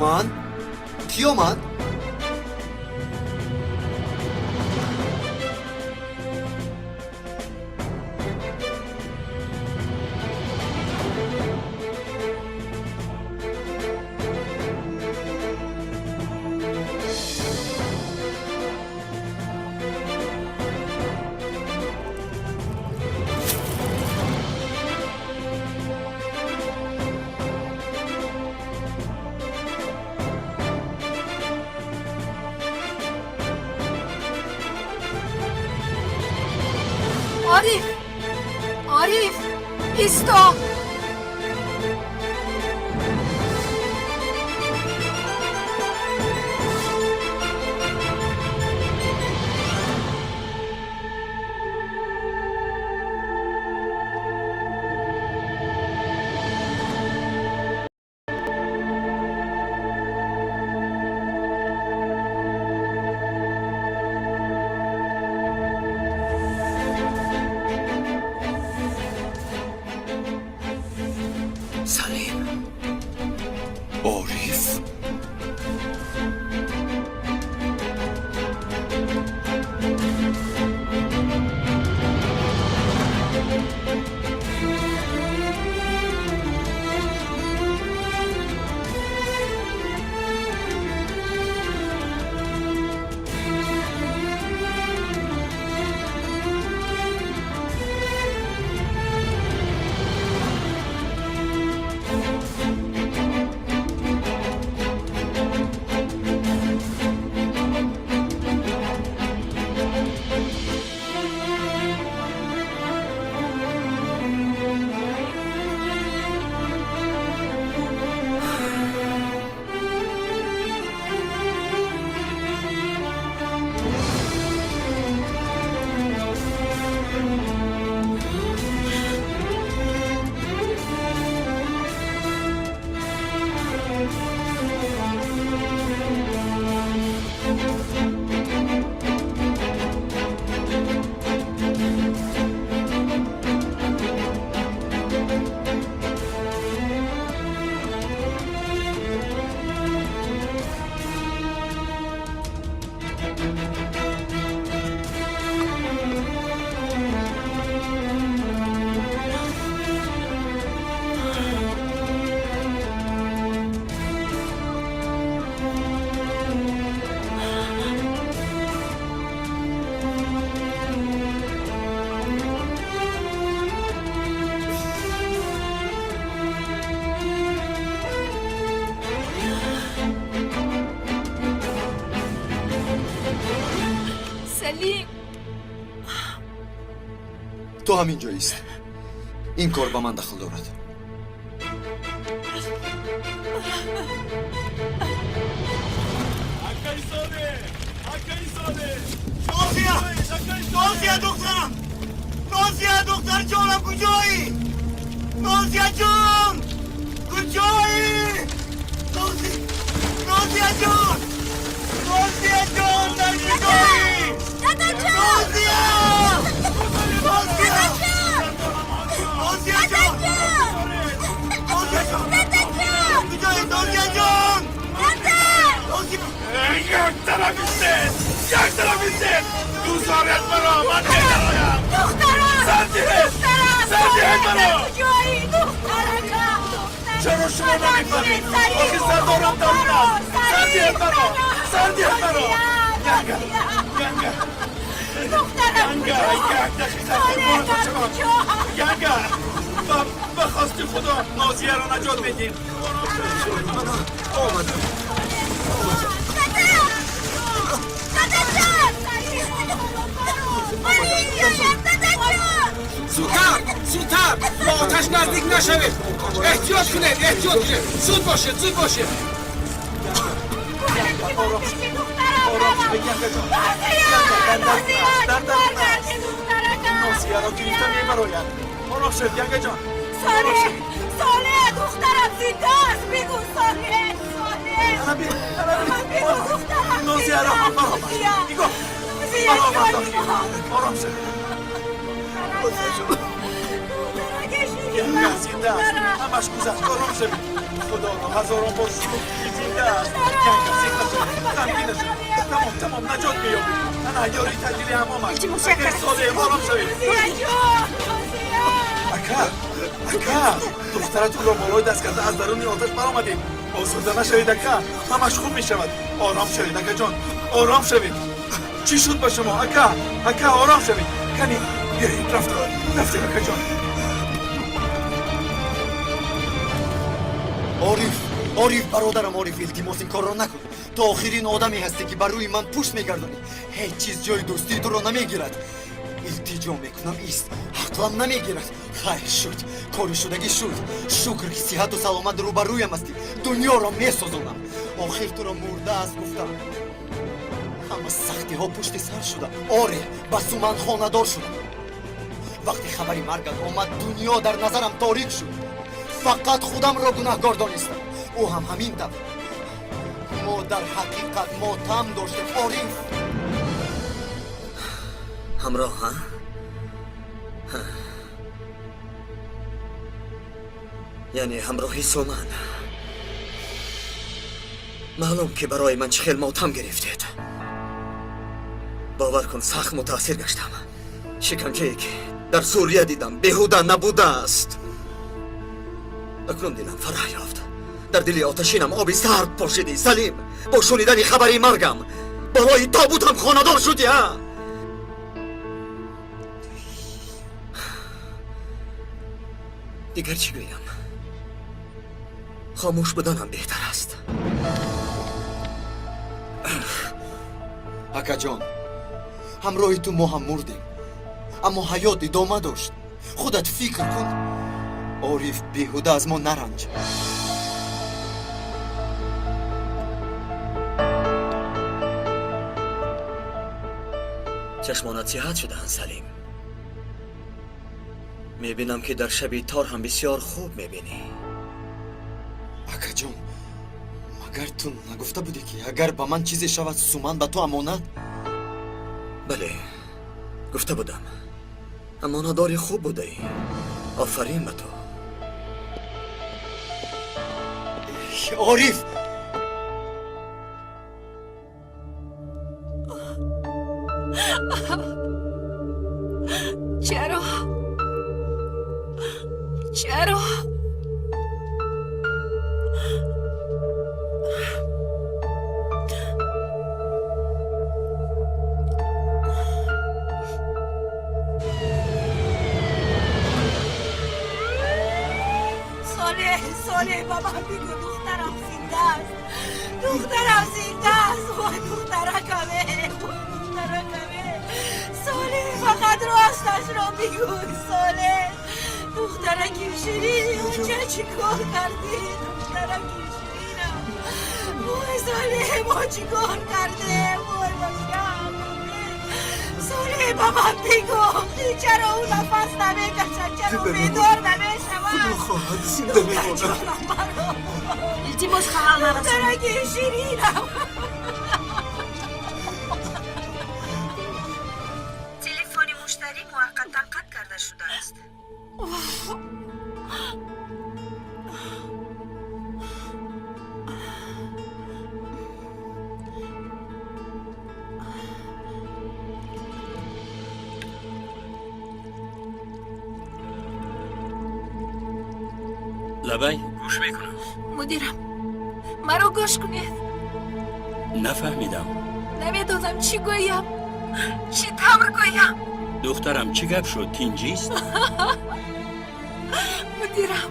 Ман? Кӣ омад? Ариф! Ариф! Исто! Салим. Ориф. Салим! Ту ҳам инҷо ист. Ин кор ба ман дахл дорад. Нозия! Нозия, духтарам! Нозия, духтарҷонам, куҷоӣ? Нозия ҷон! Куҷоӣ? Нозия ҷон! Нозия ҷон, дар куҷоӣ? Дадаҷон! Нозия! Нозия! Нозия ҷон! Нозия ҷон! Дадаҷон! Куҷоӣ, Нозия ҷон? Дада! Нозия! Як тараф истед! Як тараф истед! Гузоред маро, ман медароям! Духтарам! Сар диҳед! Духтарам! Сар диҳед маро! Куҷоӣ? Духтаракам! Духтарам! Чаро шумо намефаҳмед? Охи сардорам дарун аст! Сар диҳед маро! Сар диҳед маро! Янга! Янга! Духтарам! Янга! Як дақиқа қурбонатон шавам! Янга! Ба хости Худо Нозияро наҷот медиҳем! Омадам. Дада! Дадаҷон! Дадаҷон! Зудтар, зудтар, ба оташ наздик нашавед. Эҳтиёт кунед, эҳтиёт кунед. Зуд бошед, зуд бошед. Ором шавед, Янга ҷон! Нозия! Дар дарун аст! Духтаракам! Нозияро гирифта мебарояд! Ором шавед, Янга ҷон! Солеҳ! Солеҳ! Духтарам зинда аст! Бигӯ, Солеҳ! Солеҳ! Ана бин, ана бин! Бигӯ, духтарам Нозияро ҳам баромад! Нозия! Нигоҳ! Нозия, Баромад ҷони охир! мо! Ором шавед! Духтарак! Зинда аст. Ҳамаш гузашт, ором шавед. Худоро ҳазорон бор шукр, ки зинда аст. Янга, зиқ нашавед, ғамгин нашавед. Тамом, тамом, наҷот меёбед. Ана ёрии таъҷилӣ ҳам омад. Акаи Солеҳ, ором шавед. Ака, ака, духтаратонро болои даст карда аз даруни оташ баромадед. Осурда нашавед, ака, ҳамаш хуб мешавад. Ором шавед, акаҷон, ором шавед. Чӣ шуд ба шумо, ака? Ака, ором шавед. Кани, биёед, рафтем, рафтем, акаҷон. Ориф, Ориф, бародарам Ориф, илтимос, ин корро накун. Ту охирин одаме ҳастӣ, ки бар рӯи ман пушт мегардонӣ. Ҳеҷ чиз ҷои дӯстии туро намегирад. Илтиҷо мекунам, ист, ақлам намегирад. Хайр шуд, кори шудагӣ шуд. Шукр, ки сиҳату саломат рӯбарӯям ҳастӣ. Дунёро месозонам. Охир туро мурда аст гуфтам. Ҳама сахтиҳо пушти сар шуда. Оре, ба Суман хонадор шудам. Вақте хабари маргат омад, дунё дар назарам торик шуд. Фақат худамро гунаҳкор донистам. Ӯ ҳам ҳамин тавр. Мо дар ҳақиқат мотам доштем, Ориф. Ҳамроҳ, ҳа? Яъне ҳамроҳи Суман. Маълум, ки барои ман чӣ хел мотам гирифтед. Бовар кун, сахт мутаассир гаштам. Шиканҷае, ки дар Сурия дидам, беҳуда набудааст. Акнун дилам фараҳ ёфт. Дар дили оташинам оби сард пошидӣ, Салим. Бо шунидани хабари маргам болои тобутам хонадор шудӣ, ҳа? Дигар чӣ гӯям? Хомӯш буданам беҳтар аст. Акаҷон, ҳамроҳи ту мо ҳам мурдем, аммо ҳаёт идома дошт. Худат фикр кун, Ориф, беҳуда аз мо наранҷ. Чашмонат сиҳат шудаанд, Салим. Мебинам, ки дар шаби тор ҳам бисёр хуб мебинӣ. Акаҷон, магар ту нагуфта будӣ, ки агар ба ман чизе шавад, Суман ба ту амонат? Бале, гуфта будам. Амонатдори хуб будаӣ. Офарин ба ту. Ориф! Чаро? Чаро? Солеҳ, Солеҳ, ба ман бигӯ, духтарам зинда аст. Духтарам зинда аст. Вой, духтаракаме, вой, духтаракаме. Солеҳ, фақат росташро бигӯ, Солеҳ. Духтараки ширини, онҷа чӣ кор кардӣ? Духтараки ширинам. Вой, Солеҳ, мо чӣ кор кардем? Вой, бошам. Солеҳ, ба ман бигӯ, чаро ӯ нафас намекашад? Чаро бедор намешавад? Худо хоҳад, зинда мемонад. Илтимос, халал нарасонед. Духтараки ширинам. Телефони муштарӣ муваққатан қатъ карда шудааст. Лабай, гӯш мекунам. Мудирам, маро гӯш кунед. Нафаҳмидам. Намедонам, чӣ гӯям, чӣ тавр гӯям. Духтарам, чӣ гап шуд? Тинҷист? Мудирам,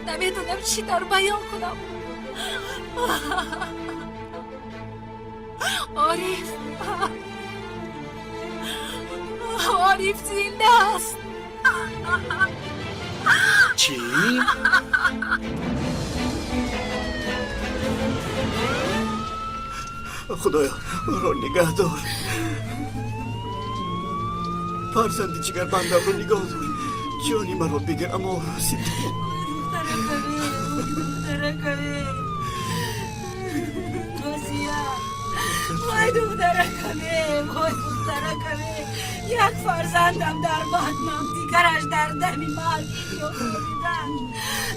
намедонам, чӣ тавр баён кунам. Ориф, Ориф зинда аст. Чӣ? Худоё, маро нигаҳдор. Фарзанди ҷигарбандамро нигоҳ дор. Ҷони маро бигир, аммо ӯро зинда. Духтаракаме, духтаракаме. Нозия. Вой, духтаракаме, вой, духтаракаме. Як фарзандам дар батнам, дигараш дар дами марг инҷо хобиданд.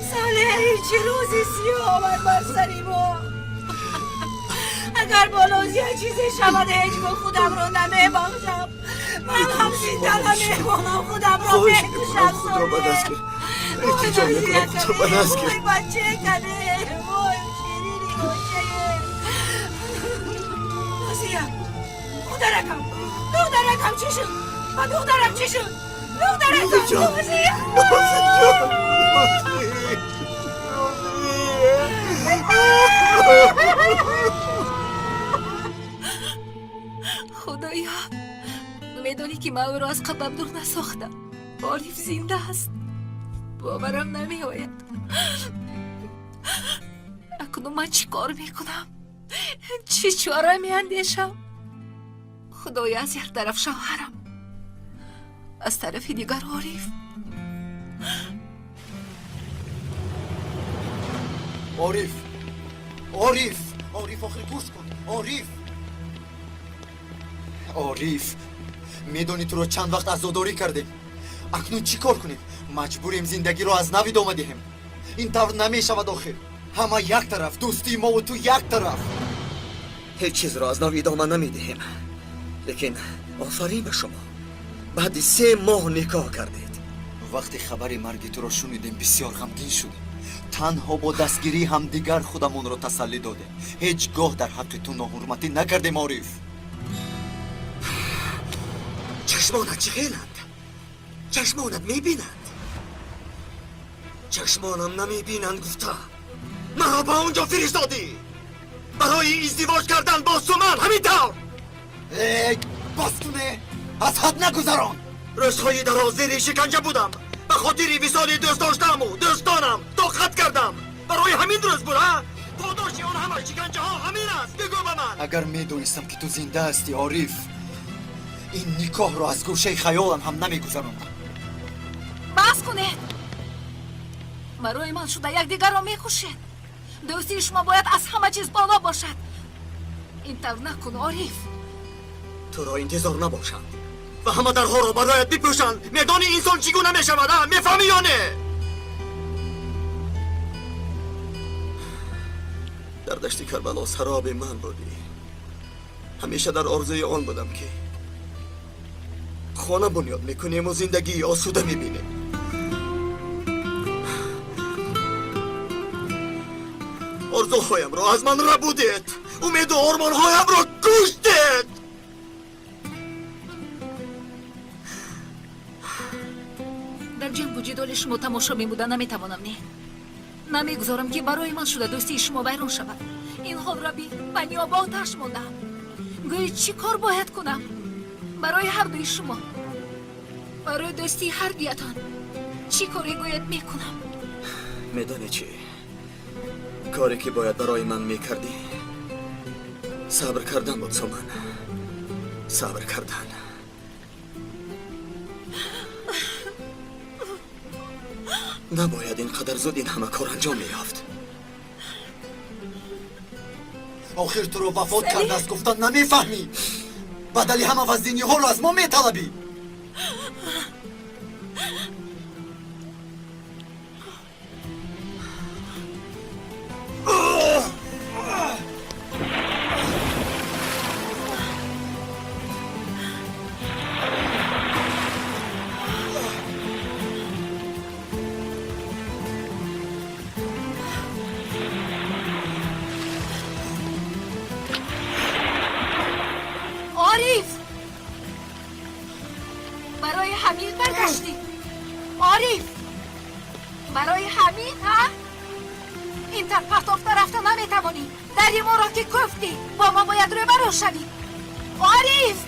Солеҳ, чӣ рӯзи сиёҳ омад бар сари мо. Агар бо Нозия чизе шавад, ҳеҷ гоҳ худамро намебахшам. Ман ҳам зинда намемонам, худамро мекушам. Худро ба даст гир. Илтиҷо мекунам, худро ба даст гир. Вой бачакаме, вой ширини бочае. Нозия, духтаракам, духтаракам чӣ шуд? Ба духтарам чӣ шуд? Духтаракам, Нозия! Худоё, медонӣ ки ман ӯро аз қабам дур насохтам. Ориф зинда аст. Боварам намеояд. Акнун ман чӣ кор мекунам? Чӣ чора меандешам? Худоё, аз як тараф шавҳарам, аз тарафи дигар Ориф. Ориф, Ориф, Ориф, охир гӯш кун. Ориф, Ориф, медонӣ туро чанд вақт азодорӣ кардем. Акнун чӣ кор кунем? Маҷбурем зиндагиро аз нав идома диҳем. Ин тавр намешавад охир. Ҳама як тараф, дӯстии мову ту як тараф. Ҳеҷ чизро аз нав идома намедиҳем. Лекин офарин ба шумо. Баъди 3 моҳ никоҳ кардед. Вақте хабари марги туро шунидем, бисёр ғамгин шудем. Танҳо бо дастгирии ҳамдигар худамонро тасаллӣ додем. Ҳеҷ гоҳ дар ҳаққи ту ноҳурматӣ накардем, Ориф. Чашмонат чӣ хеланд? Чашмонат мебинанд. Чашмонам намебинанд гуфта. Маро ба он ҷо фиристодӣ. Барои издивоҷ кардан бо Суман, ҳамин тавр. Эй, бас куне! Аз ҳад нагузарон! Рӯзҳои дароз зери шиканҷа будам. Ба хотири висоли дӯст доштаму дӯстонам тоқат кардам. Барои ҳамин рӯз буд, ҳа? Подоши он ҳама шиканҷаҳо ҳамин аст. Бигӯ ба ман. Агар медонистам ки ту зинда ҳастӣ, Ориф, ин никоҳро аз гӯшаи хаёлам ҳам намегузарондам. Бас кунед! Барои ман шуда якдигарро мекушед. Дӯстии шумо бояд аз ҳама чиз боло бошад. Ин тавр накун, Ориф. Туро интизор набошанд ва ҳама дарҳоро бароят бипӯшанд. Медонӣ инсон чӣ гуна мешавад, а? Мефаҳмӣ ё не? Дар дашти Карбало сароби ман будӣ. Ҳамеша дар орзуи он будам ки хона бунёд мекунем ва зиндагии осуда мебинем. Орзуҳоямро аз ман рабудед, умеду ормонҳоямро куштед. Дар ҷангу ҷидоли шумо тамошо мебуда наметавонам, не. Намегузорам ки барои ман шуда дӯстии шумо вайрон шавад. Ин ҳолро бин, ба ниёба оташ мондаам. Гӯӣ чӣ кор бояд кунам? Барои ҳардуи шумо, барои дӯстии ҳардуятон чӣ коре гӯяд мекунам? Медонӣ чӣ? Коре ки бояд барои ман мекардӣ, сабр кардан буд, Суман. Сабр кардан. Набояд ин қадар зуд ин ҳама кор анҷом меёфт. Охир туро вафот кардааст гуфтан намефаҳмӣ. Бадали ҳама ваздиниҳоро аз мо металабӣ. Ориф! Барои ҳамин баргаштӣ? Ориф! Барои ҳамин, ҳа? Ин тар партофта рафта наметавонӣ. Дари моро ки куфтӣ, бо мо бояд рӯбарӯ шавӣ. Ориф!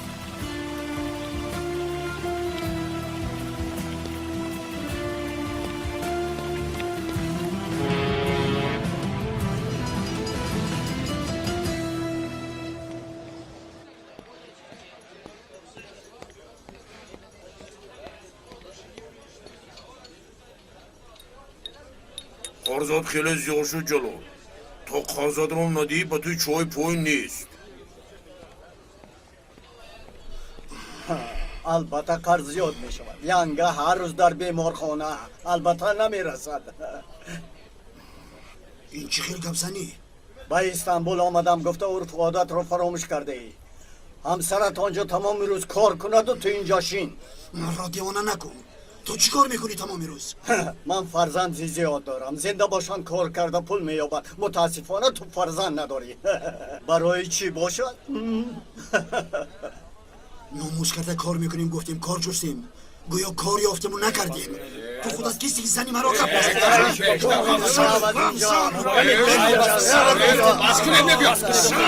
Қарзот хеле зиёд шуд, Ҷалол. То қарзатро надиҳӣ, ба ту чой пой нест. Албатта қарз зиёд мешавад. Янга ҳар рӯз дар беморхона, албатта намерасад. Ин чӣ хел гапзанӣ? Ба Истанбул омадам гуфта урфу одатро фаромӯш кардаӣ. Ҳамсарат он ҷо тамоми рӯз кор кунаду ту инҷо шин. Манро девона накун. Ту чӣ кор мекунӣ тамоми рӯз? Ман фарзанди зиёд дорам. Зинда бошанд, кор карда пул меёбанд. Мутаассифона, ту фарзанд надорӣ. Барои чӣ бошад? Номус карда кор мекунем, гуфтем, кор ҷустем, гӯё кор ёфтему накардем. Ту худ аз кисти зани маро гап. Бас кунед, мегӯям,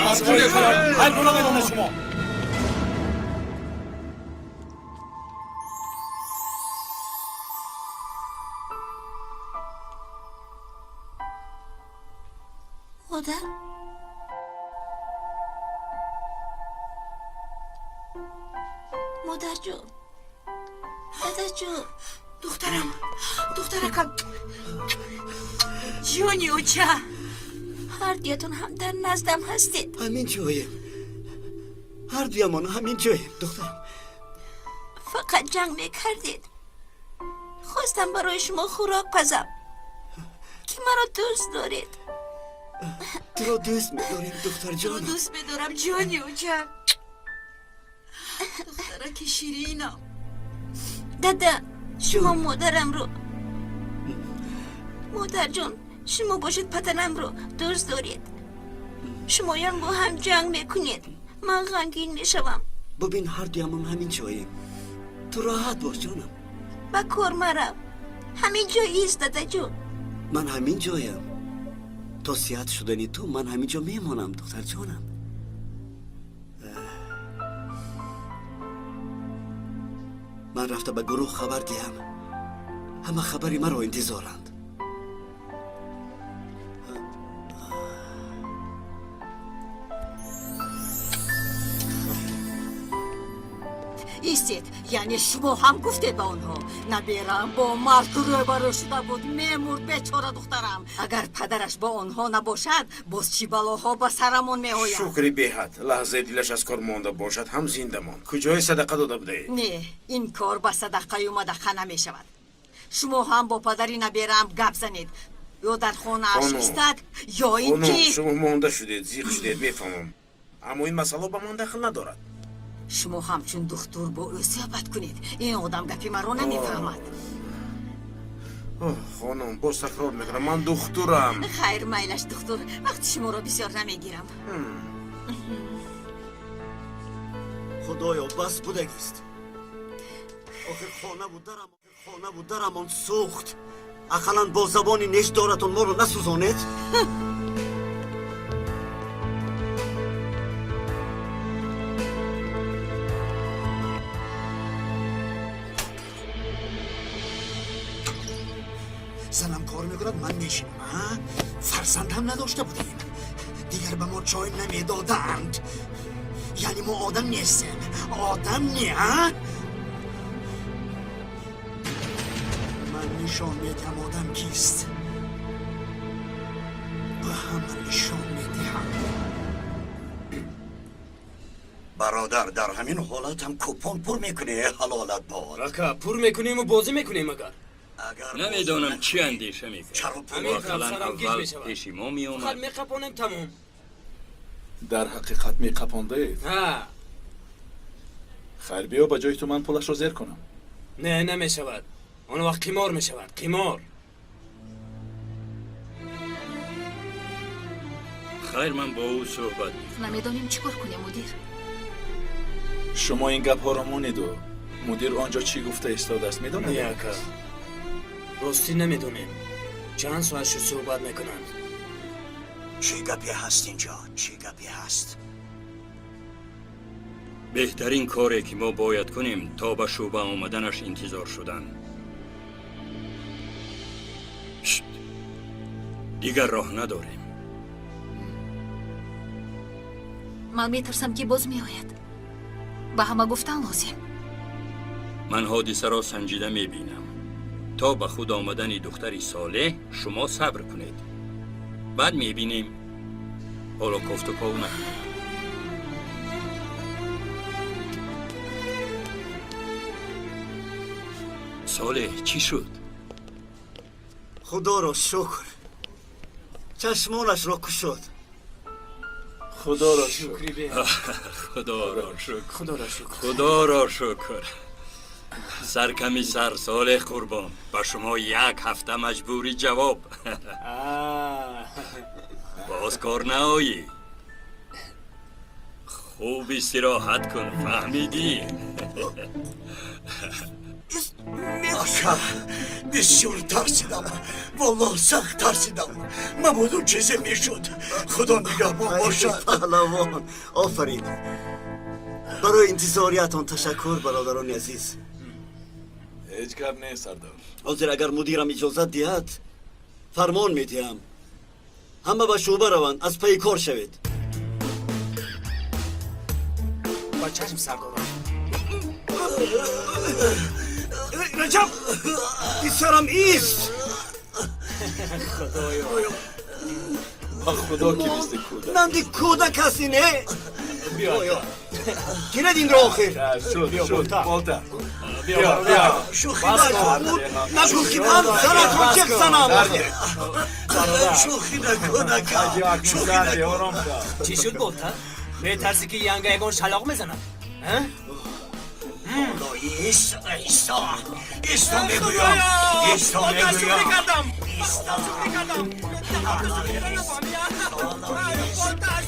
бас кунед. Ҳар гуна медонед шумо. Модар, модарҷон, дадаҷон. Духтарам, духтаракам, ҷони оча. Ҳар дуятон ҳам дар наздам ҳастед. Ҳамин ҷоем, ҳар дуямон ҳамин ҷоем, духтарам. Фақат ҷанг мекардед. Хостам барои шумо хӯрок пазам, ки маро дӯст доред. Туро дӯст медорем, духтарҷон. Дӯст медорам, ҷони оча, духтараки ширинам. Дада, шумо модарамро, модарҷон, шумо бошед, падарамро дӯст доред. Шумоён бо ҳам ҷанг мекунед, ман ғамгин мешавам. Бубин, ҳар дуямон ҳамин ҷоем, ту роҳат бош, ҷонам. Ба кор марав, ҳамин ҷо ист, дадаҷон. Ман ҳамин ҷоям. То сиҳат шудани ту ман ҳамин ҷо мемонам, духтарҷонам. Ман рафта ба гурӯҳ хабар диҳам. Ҳама хабари маро интизоранд. Истед, яъне шумо ҳам гуфтед ба онҳо? Наберам бо марг рӯбарӯ шуда буд, мемурд бечора духтарам. Агар падараш бо онҳо набошад, боз чӣ балоҳо ба сарамон меояд. Шукри беҳад, лаҳзаи дилаш аз кор монда бошад ҳам, зинда монд. Куҷое садақа дода будаед? Не, ин кор ба садақаю мадақа намешавад. Шумо ҳам бо падари набераам гап занед, ё дар хонааш Хонум, истад, ё ин хонум, ки шумо монда шудед, зиқ шудед, мефаҳмам, аммо ин масъала ба ман дахл надорад. Шумо ҳамчун духтур бо ӯ суҳбат кунед. Ин одам гапи маро намефаҳмад. Оҳ, хонум, боз такрор мекунам, ман духтурам. Хайр, майлаш, духтур, вақти шуморо бисёр намегирам. Худоё, бас будагист. Охир хонаву дарамон сӯхт. Ақаллан бо забони нешдоратон моро насӯзонед. Занам кор мекунад, ман мешинам. Фарзанд ҳам надошта будем, дигар ба мо чой намедоданд. Яъне мо одам нестем, одам не, а? Ман нишон медиҳам одам кист, ба ҳама нишон медиҳам. Бародар, дар ҳамин ҳолат ҳам купон пур мекунӣ, ҳалолат бод. Ака, пур мекунему бозӣ мекунем агар. Агар Намедонам, чӣ андеша мекард. Чаро пур Ҳамин Ақаллан сарам гиҷ аввал мешавад. пеши мо Фақат меомад. меқапонем, тамом. Дар ҳақиқат меқапондаед? Ҳа. Хайр, биё, ба ҷои ту ман пулашро зер кунам. Не, намешавад, он вақт қимор мешавад, қимор. Хайр, ман бо ӯ суҳбат мекунам. Намедонем чӣ кор кунем, мудир. Шумо ин гапҳоро монеду мудир он ҷо чӣ гуфта истодааст, медонед? Не, ака, ростӣ намедонем, чанд соат шуд суҳбат мекунанд. Чӣ гапе ҳаст инҷо, чӣ гапе ҳаст? Беҳтарин коре ки мо бояд кунем, то ба шӯъба омаданаш интизор шудан. Шт! Дигар роҳ надорем. Ман метарсам, ки боз меояд. Ба ҳама гуфтан лозим. Ман ҳодисаро санҷида мебинам. То ба худ омадани духтари Солеҳ шумо сабр кунед, баъд мебинем. Ҳоло кофтуков накунед. Солеҳ, чӣ шуд? Худоро шукр, чашмонашро кушод. Худоро шукр. Худоро шукр. Худоро шукр. Худоро шукр. Сарками сар, Солеҳ қурбон, ба шумо як ҳафта маҷбури ҷавоб. Боз кор наоӣ. Хуб истироҳат кун, фаҳмидӣ? Ака, бисёр тарсидам, валлоҳ сахт тарсидам. Мабодо чизе мешуд. Худо нигаҳбон бошад. Паҳлавон, офарин. Барои интизориятон ташаккур, бародарони азиз. Ҳеҷ гап нест, сардор. Ҳозир агар мудирам иҷозат диҳад, фармон медиҳам. Ҳама ба шӯъба раванд, аз пайи кор шавед. Ба чашм, сардорам. Раҷаб, писарам ист. Худоё. Ба худо ки мисли кӯдак. Нанди кӯдак ҳасти, не? Биё. Гиред инро охир. Шуд, шуд, болта. Биё, биё. Шӯхӣ накун, нагӯ ки ман саратро ҷеғ занам. Шӯхӣ накун, ака. Шӯхӣ накун. Чӣ шуд, болта? Метарсӣ ки янга ягон шалоқ мезанад? Исто, исто, исто мегӯям, исто мегӯям. Шӯхӣ кардам. Шӯхӣ кардам.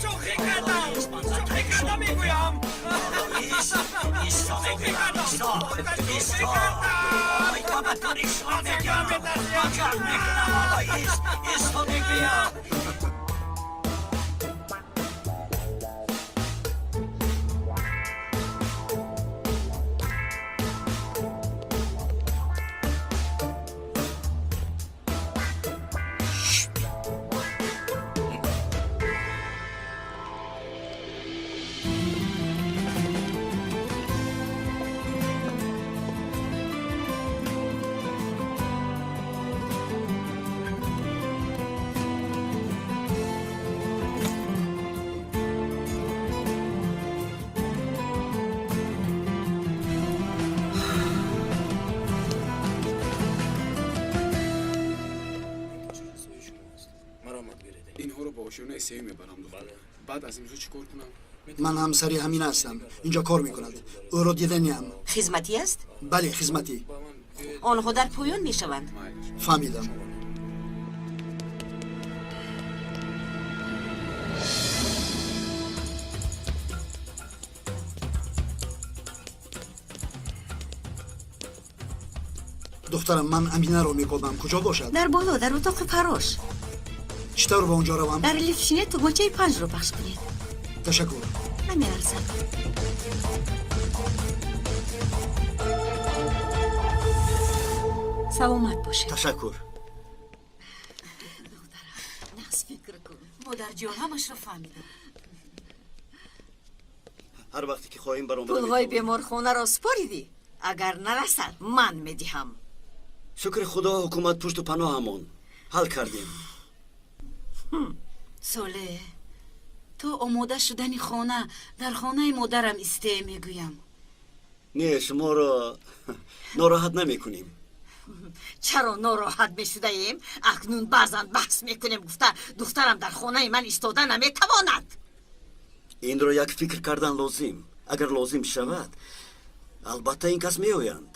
Шӯхӣ кардам мегӯям. Исто мегӯям, исто, исто. Исто мегӯям, исто мегӯям. Ман ҳамсари ҳамин ҳастам. Инҷо кор мекунад. Ӯро диданиам. Хизматӣ аст? Бале, хизматӣ. Онҳо дар поён мешаванд. Фаҳмидам. Духтарам, ман Аминаро мекобам. Куҷо бошад? Дар боло, дар утоқи фарош. Чӣ тавр ба онҷо равам? Дар лифт шинед, тугмачаи панҷро пахш кунед. Ташаккур. Намеарзад. Саломат бошед. Ташаккур. Нағз фикр кун. Модарҷон, ҳамашро фаҳмидам. Ҳар вақте ки хоҳем баромада Пулҳои беморхонаро супоридӣ? Агар нарасад, ман медиҳам. Шукри худо, ҳукумат пушту паноҳамон ҳал кардем. Солеҳ, то омода шудани хона дар хонаи модарам исте мегӯям. Не, шуморо нороҳат намекунем. Чаро нороҳат мешудаем? Акнун баъзан баҳс мекунем, гуфта духтарам дар хонаи ман истода наметавонад. Инро як фикр кардан лозим. Агар лозим шавад, албатта ин кас меоянд.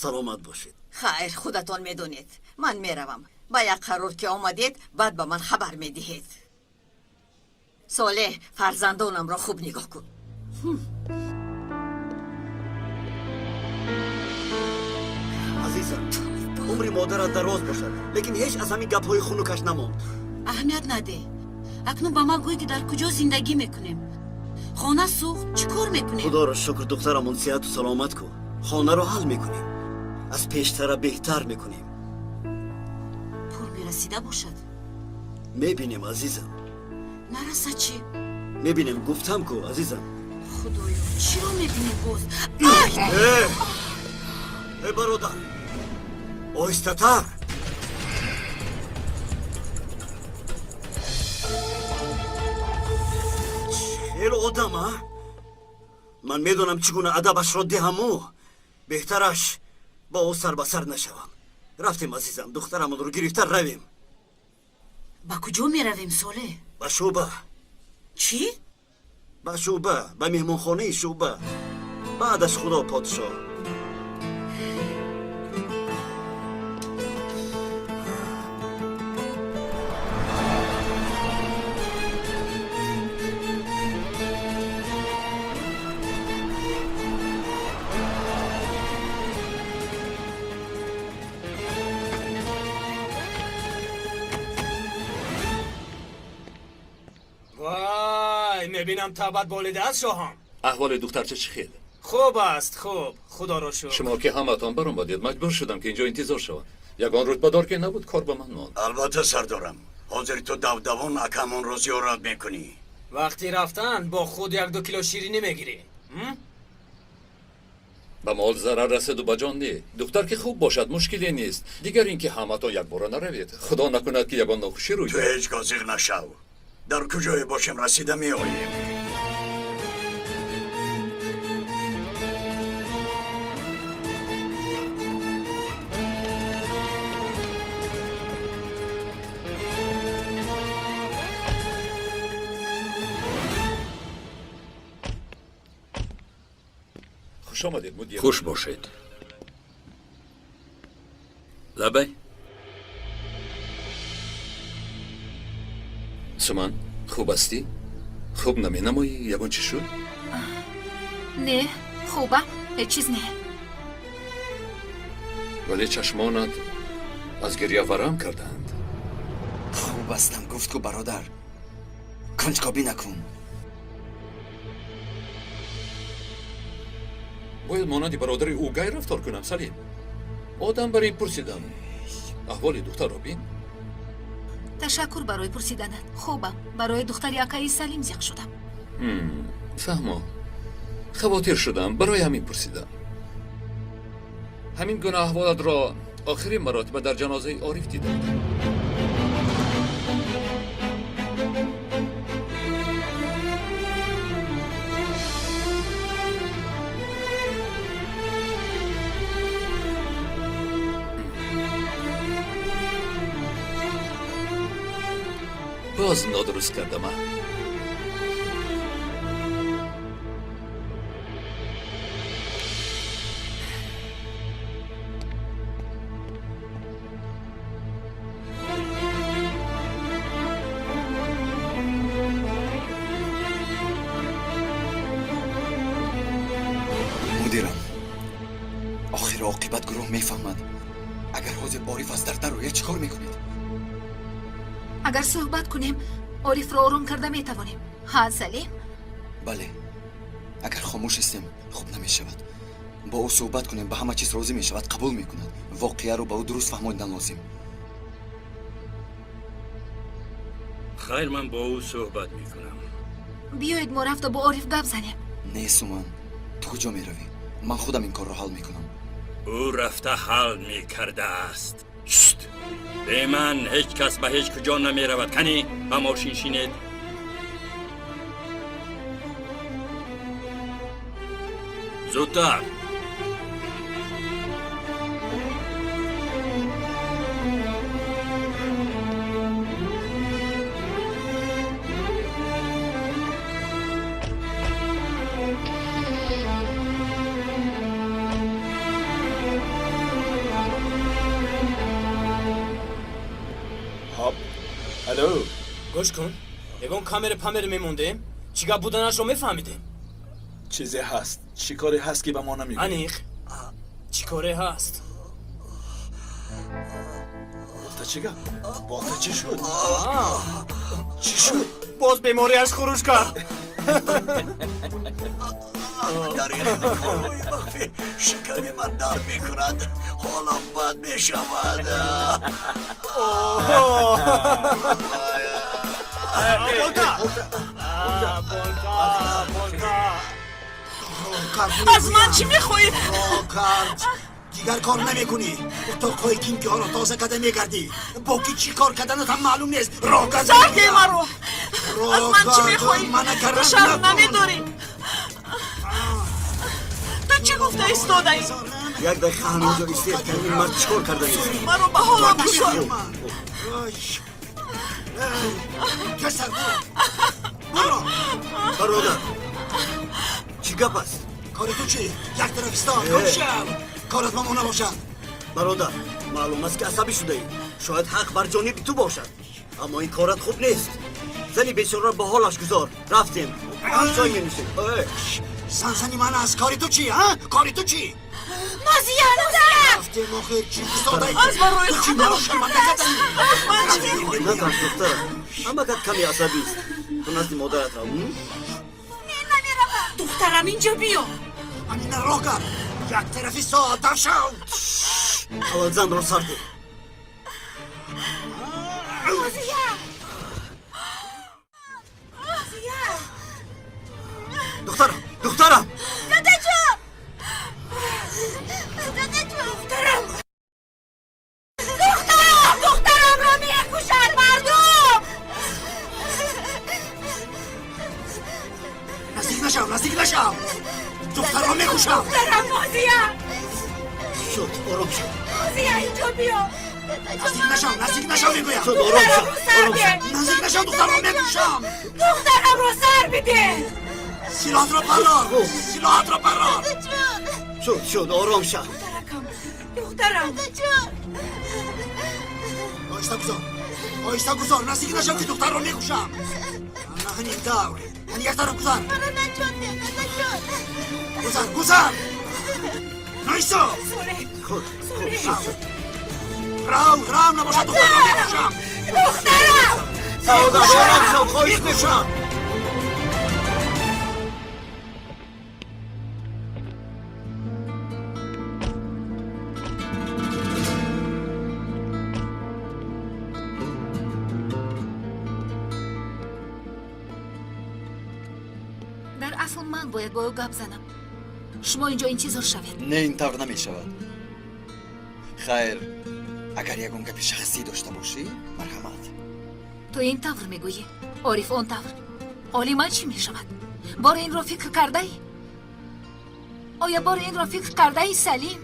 Саломат бошед. Хайр, худатон медонед. Ман меравам. Ба як қарор ки омадед, баъд ба ман хабар медиҳед. Солеҳ, фарзандонамро хуб нигоҳ кун. Азизам, умри модарат дароз бошад, лекин ҳеҷ аз ҳамин гапҳои хунукаш намонд. Аҳамият надеҳ. Акнун ба ман гӯй, ки дар куҷо зиндагӣ мекунем. Хона сӯхт, чӣ кор мекунем? Худоро шукр, духтарамон сиҳату саломат ку. Хонаро ҳал мекунем, аз пештара беҳтар мекунем. Пул мерасида бошад? Мебинем, азизам. Нарасад чӣ? Мебинем, гуфтам ку, азизам. Худоё, чиро мебинем боз? Э, бародар, оҳистатар. Хел одам, а? Ман медонам чӣ гуна адабашро диҳаму. Беҳтараш Бо ӯ сар ба сар нашавам. Рафтем, азизам, духтарамонро гирифта равем. Ба куҷо меравем, Солеҳ? Ба шӯъба. Чӣ? Ба шӯъба, ба меҳмонхонаи шӯъба. Баъдаш худо подшоҳ. Вай, мебинам табъат болидааст, шоҳон. Аҳволи духтарча чӣ хел? Хуб аст, хуб, худоро шукр. Шумо ки ҳамаатон баромадед, маҷбур шудам ки инҷо интизор шавам. Ягон рутбадор ки набуд, кор ба ман монд. Албатта, сардорам, ҳозир ту давдавон акамонро зиёрат мекунӣ. Вақти рафтан бо худ як-ду кило ширинӣ мегирӣ. Ба мол зарар расиду ба ҷон не. Духтар ки хуб бошад, мушкиле нест. Дигар ин ки ҳамаатон якбора наравед. Худо накунад ки ягон нохушӣ рӯй Ту ҳеҷ гоҳ зиғ нашав. Дар куҷое бошем, расида меоем. Хуш омадед, мудир. Хуш бошед. Лабай. Суман, хуб ҳастӣ? Хуб наменамоӣ? Ягон чӣ шуд? Не, хубам, ҳеҷ чиз не. Вале чашмонат аз гирья варам кардаанд. Хуб ҳастам, гуфт ку, бародар, кунҷкобӣ накун. Бояд монанди бародари ӯгай рафтор кунам, Салим. Одам бар ин пурсидам. Аҳволи духтарро бин. Ташаккур барои пурсиданат, хубам. Барои духтари акаи Салим зиқ шудам. Фаҳмо, хавотир шудам, барои ҳамин пурсидам. Ҳамин гуна аҳволатро охирин маротиба дар ҷанозаи Ориф дидам. Боз нодуруст кардама. Мудирам, охир оқибат гурӯҳ мефаҳмад. Агар ҳозир Ориф аз дар дарояд, чӣ кор мекунед? Агар суҳбат кунем, Орифро ором карда метавонем. Ҳа, Салим? Бале, агар хомӯш истем, хуб намешавад. Бо ӯ суҳбат кунем, ба ҳама чиз розӣ мешавад, қабул мекунад. Воқеаро ба ӯ дуруст фаҳмонидан лозим. Хайр, ман бо ӯ суҳбат мекунам. Биёед, мо рафта бо Ориф гап занем. Не, Суман, ту куҷо меравӣ? Ман худам ин корро ҳал мекунам. Ӯ рафта ҳал мекардааст. Шт! Бе ман ҳеҷ кас ба ҳеҷ куҷо намеравад. Кани, ба мошин шинед. Зудтар. Алло. Гӯш кун, ягон камера памера мемондем, чӣ гап буданашро мефаҳмидем. Чизе ҳаст, чӣ коре ҳаст, ки ба мо намегӯӣ? Аниқ, чӣ коре ҳаст? Болта, чӣ гап? Болта, чӣ шуд? Чӣ шуд? Боз бемориаш хуруҷ кард. Дар ин корҳои махфӣ шиками ман дард мекунад, ҳолам бад мешавад. Болта, болта! Аз ман чӣ мехоҳӣ? Кард, дигар кор намекунӣ. Утоқҳои кимкиҳоро тоза карда мегардӣ. Бо ки чӣ кор карданат ҳам маълум нест. Сар де маро! Аз ман чӣ мехоҳӣ? Ту шарм намедорӣ? Ту чӣ гуфта истодаӣ? Як дақиқа ҳаминҷо истед, ки ин мард чӣ кор карданист. Маро ба ҳолам гузор. Касар, буро. Бародар, чӣ гап аст? Кори ту чӣ? Як тараф истод, гум шав. Корат ба мо набошад. Бародар, маълум аст, ки асабӣ шудаӣ. Шояд ҳақ бар ҷониби ту бошад, аммо ин корат хуб нест. Зани бечораро ба ҳолаш гузор. Рафтем, чой менӯшем. Зан зани ман аст. Кори ту чӣ, а? Кори ту чӣ? Нозия, Нозия! Рафтем, охир чӣ истодаӣ? Аз барои Ту чӣ маро шарманда кардаӣ? Натарс, духтарам, ҳамакат каме асабист. Ту назди модарат рав. Намеравам. Духтарам, инҷо биё. Амина, роҳ кард. Як тараф истод, дав шав. Аввал занро сар деҳ. Нозия! Нозия! Духтарам, духтарам! Дадаҷон! Дадаҷон! Духтарам! Духтарам! Духтарамро мекушад мардум! Наздик нашав, наздик нашав. Духтарро мекушам. Духтарам, Нозия! Шуд, ором шав. Нозия, инҷо биё! Наздик нашав, наздик нашав, мегӯям. Шуд, ором шав, Духтарамро сар ором шав. деҳ! Наздик нашав, духтарро мекушам. Духтарамро сар бидеҳ! Силоҳатро паррор, силоҳатро паррор. Шуд, шуд, ором шав. Духтаракам, духтарам! Оҳиста гузор, оҳиста гузор, наздик нашав, ки духтарро мекушам. На ҳамин тавр, яъне як тараф гузар. Гузар, гузар. Наисо. Солеҳ! Худ, худ, шуд, шуд. Рав, рав, набошад духтарро мекушам. Духтарам! Саодат, ором шав, хоҳиш мекунам. Дар асл ман бояд бо ӯ гап занам. Шумо инҷо интизор шавед. Не, ин тавр намешавад. Хайр, агар ягон гапи шахсӣ дошта бошӣ, марҳамат. Ту ин тавр мегӯӣ, Ориф он тавр. Ҳоли ман чӣ мешавад? Бори инро фикр кардаӣ? Оё бори инро фикр кардаӣ, Салим?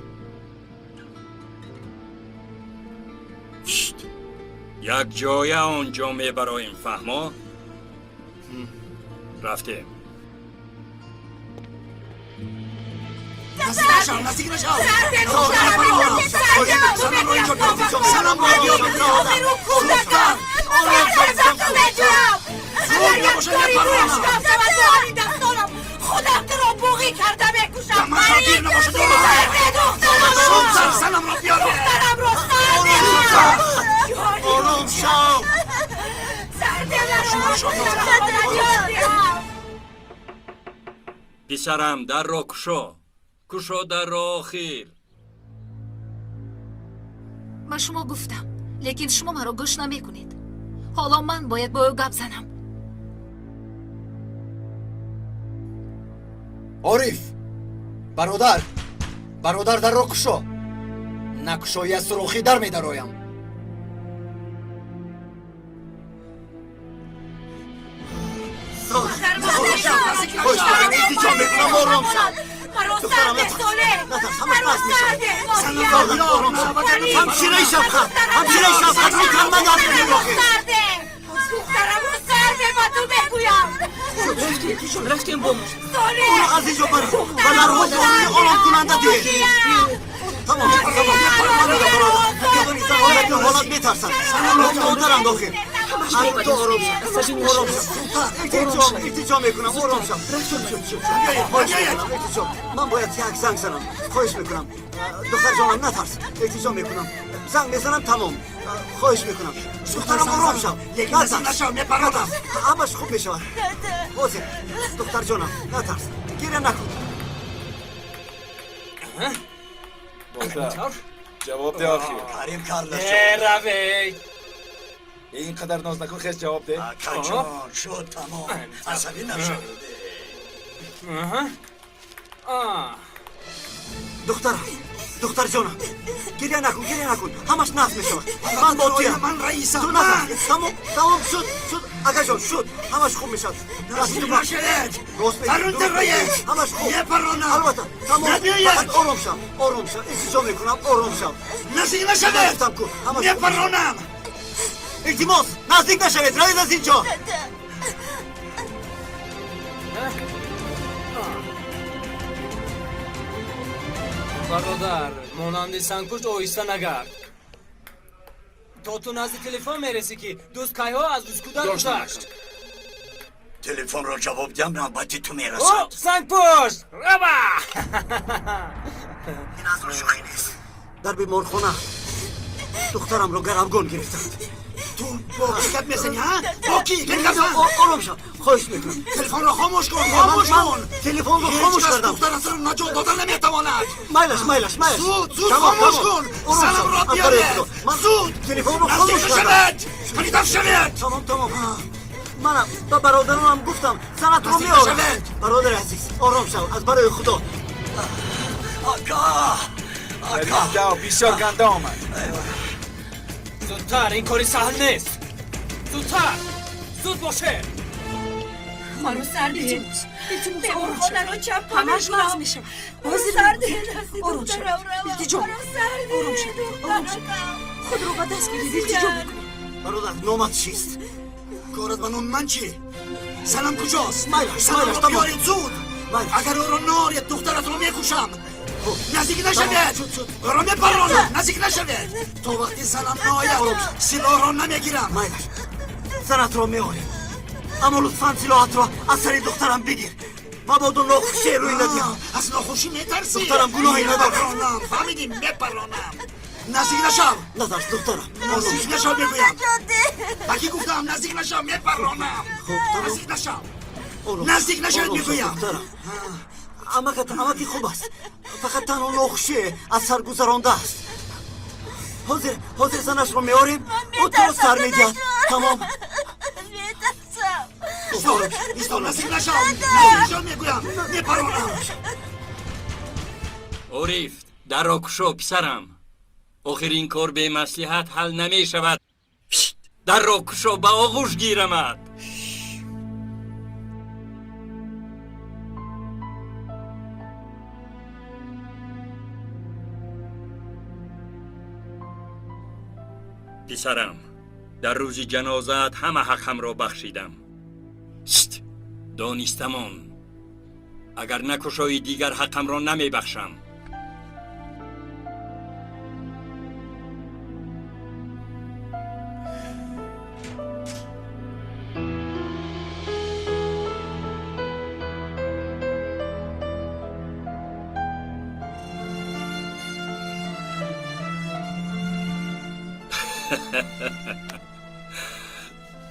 Як ҷоя он ҷо мебароем, фаҳмо? Рафтем. Наздик нашав, наздик нашав. Сар деҳ, Занамро инҷо биёр, занамро биёр. Обирӯ кӯдакам! Сар меҷӯям! Агар як кори гӯшкам шавад бо ҳамин дастонам, худам туро буғӣ карда мекушам! Ман шогир набошад. Сар деҳ, духтарамро! Зудтар занамро биёр. Духтарамро сар деҳ! Ором шав. Сар деҳ маро! Духтарамро наҷот диҳам! Писарам, дарро кушо, кушо дарро, охир. Ба шумо гуфтам, лекин шумо маро гӯш намекунед. Ҳоло ман бояд бо ӯ гап занам. Ориф, бародар, бародар, дарро кушо. Накушоӣ, аз сурохӣ дар медароям. Хоҳиш мекунам, илтиҷо мекунам, ором шав. Маро сар Духтарам, деҳ, Солеҳ! натарс, ҳамаш Маро пас сар мешавад. деҳ, Саодат, ором шав. Ҳамшираи шафқат, ҳамшираи шафқат, мекунам, ман гап мезанем охир. Сар деҳ! Духтарамро сар деҳ, ба ту мегӯям! Рафтем бо мо. Солеҳ! Ӯро аз инҷо баред ва дарҳол дорои оромкунанда деҳ. Тамом, тамом, бародар, бародар, ҳолат ҳолат метарсад. Модарам, охир. Ту ором шав, ором шав. Илтиҷо, илтиҷо мекунам, ором шав. Шуд, шуд, шуд. Хоҳиш мекунам, илтиҷо. Ман бояд як занг занам. Хоҳиш мекунам. Духтарҷонам, натарс. Илтиҷо мекунам. Занг мезанам, тамом. Хоҳиш мекунам. Духтарам, ором шав. Лекин наздик нашав, мепаронам. Ҳамаш хуб мешавад. Ҳозир, духтарҷонам, натарс. Гиря накун. Модар, ҷавоб деҳ охир. Карим Карлос. Равей. Ин қадар ноз накун, хез, ҷавоб деҳ. Акаҷон, шуд, тамом. Асабӣ нашавед. Духтарам, духтарҷонам, гиря накун, гиря накун, ҳамаш нағз мешавад. Ман бо туям. Ман раисам. Ту натарс. Тамом, тамом, шуд, шуд. Акаҷон, шуд, ҳамаш хуб мешавад. Наздик нашавед! Рост мегӯӣ. Дарун дароед! Ҳамаш хуб. Мепаронам! Албатта, тамом. Набиёед! Фақат ором шав, ором шав. Илтиҷо мекунам, ором шав. Наздик нашавед! Гуфтам ку, ҳамаш хуб. Мепаронам! Илтимос, наздик нашавед, равед аз ин ҷо. Бародар, монанди сангпушт оҳиста нагард. То ту назди телефон мерасӣ, ки дӯст кайҳо аз дӯсткудар гузашт. Телефонро ҷавоб диҳам, навбати ту О, мерасад. сангпушт, раба! Ин аз шӯхӣ нест. Дар беморхона духтарамро гаравгон гирифтанд. Ту бо кӣ гап мезанӣ, ҳа? Бо кӣ? Гап зан! Ором шав, хоҳиш мекунам. Телефонро хомӯш кун, хомӯш кун! Телефонро хомӯш Ҳеҷ кас кардам. духтаратро наҷот дода наметавонад. Майлаш, майлаш, майлаш. Зуд, зуд Тамом, хомӯш тамом. кун! Ором шав, Занамро аз барои биёред! Худо. Ман Зуд! телефонро Наздик хомӯш кардам. нашавед! Калидав шавед! Тамом, тамом. Манам ба бародаронам гуфтам, занатро Наздик меорам. нашавед! Бародари азиз, ором шав, аз барои Худо. Ака! Дар ин ҷо бисёр ганда омад. Зудтар, ин кори саҳл нест. Зудтар, зуд боше. Маро сарде. Илтимос, илтимос, ором шав. Беморхонаро чаппа Ҳамаш мекунам. нағз мешавад. Маро Ҳозир сарде. Ором шав. Духтарам равам. Илтиҷо. Маро сарде. Ором шав, ором шав. Худро ба даст гиред, илтиҷо мекунам. Бародар, номат чист? Корат ба номи ман чӣ? Занам куҷост? Майлаш, Занамро майлаш, тамом. биёред зуд! Майлаш. Агар ӯро наоред, духтаратро мекушам! Наздик Тамом, нашавед! шуд, шуд. Ӯро мепаронам! Наздик нашавед! То вақти занам наояд, силоҳро намегирам! Майлаш, занатро меорем, аммо лутфан силоҳатро аз сари духтарам бигир, мабодо нохушие рӯй надиҳам. Аз нохушӣ метарсӣ? Духтарам гуноҳе надорад. Мепаронам! Фаҳмидӣ? Мепаронам! Наздик нашав! Натарс, духтарам. Наздик нашав, мегӯям! Ба кӣ гуфтам, наздик нашав, мепаронам! Хуб, тамом. Наздик нашав! Ором. Наздик нашавед, Ором шав, мегӯям! духтарам. Амакат, амаки хуб аст, фақат танҳо нохушие аз сар гузарондааст. Ҳозир, ҳозир занашро меорем, ӯ туро сар медиҳад. Тамом. Метарсам. Исто, исто, наздик нашав! Наздик нашав, мегӯям! Мепаронам! Ориф, дарро кушо, писарам. Охир ин кор бемаслиҳат ҳал намешавад. Шт, дарро кушо, ба оғӯш гирамад. Писарам, дар рӯзи ҷанозаат ҳама ҳаққамро бахшидам. Шт, донистамон, агар накушоӣ, дигар ҳаққамро намебахшам.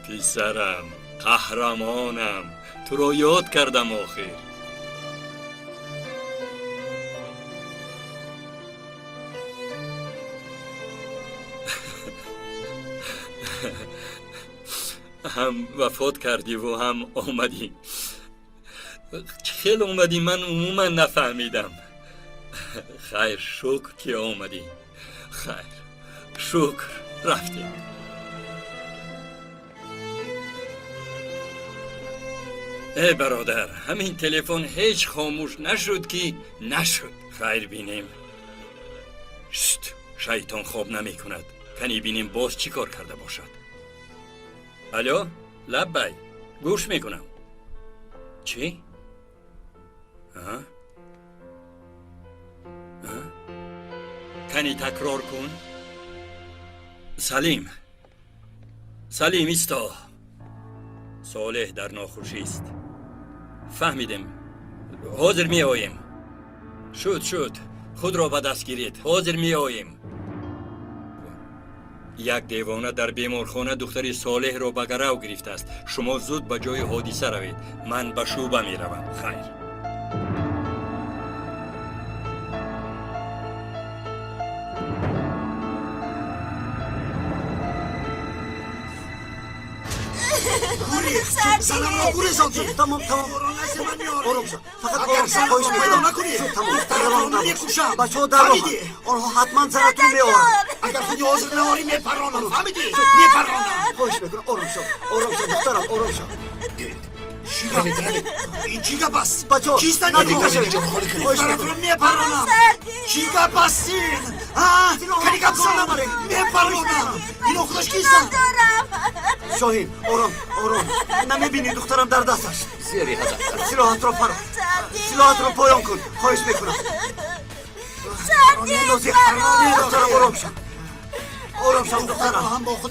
Писарам, қаҳрамонам, туро ёд кардам охир. Ҳам вафот кардиву ҳам омадӣ. Хел омадӣ, ман умуман нафаҳмидам. Хайр, шукр, ки омадӣ. Хайр, шукр, рафтем. Э, бародар, ҳамин телефон ҳеҷ хомӯш нашуд, ки нашуд. Хайр, бинем. Шт, шайтон хоб намекунад. Кани бинем, боз чӣ кор карда бошад. Алё, лаббай, гӯш мекунам. Чӣ? А? А? Кани такрор кун. Салим, Салим, исто. Солеҳ дар нохушист. Фаҳмидем, ҳозир меоем. Шуд, шуд, худро ба даст гиред, ҳозир меоем. Як девона дар беморхона духтари Солеҳро ба гарав гирифтааст. Шумо зуд ба ҷои ҳодиса равед, ман ба шӯъба меравам. Хайр. Гурехт. Занамро гурезондӣ. Тамом, тамом. Ором шав, фақат ором шав. Хоҳиш пайдо мекунам. накунӣ, Шуд, тамом. духтаратро Нигарон набош. мекушам. Бачаҳо дар роҳанд. Фаҳмидӣ? Онҳо ҳатман занатро меоранд. Агар худи ҳозир наорӣ, мепаронам. Фаҳмидӣ? Мепаронам. Хоҳиш мекунам, ором шав, ором шав, духтарам, ором шав. Равед, равед. Ин чӣ гап аст? Бачаҳо, Кистанд наздик инҳо? нашавед. Духтаратро мепаронам. Чӣ гап аст ин? Кани гап зан. Мепаронам. Ино худаш кистанд? Шоҳин, ором, ором. Намебинӣ, духтарам дар дасташ. Зери ҳадаф. Силоҳатро фаро, силоҳатро поён кун, хоҳиш мекунам. Нозиқ, духтарам, ором шав, ором шав, духтарам.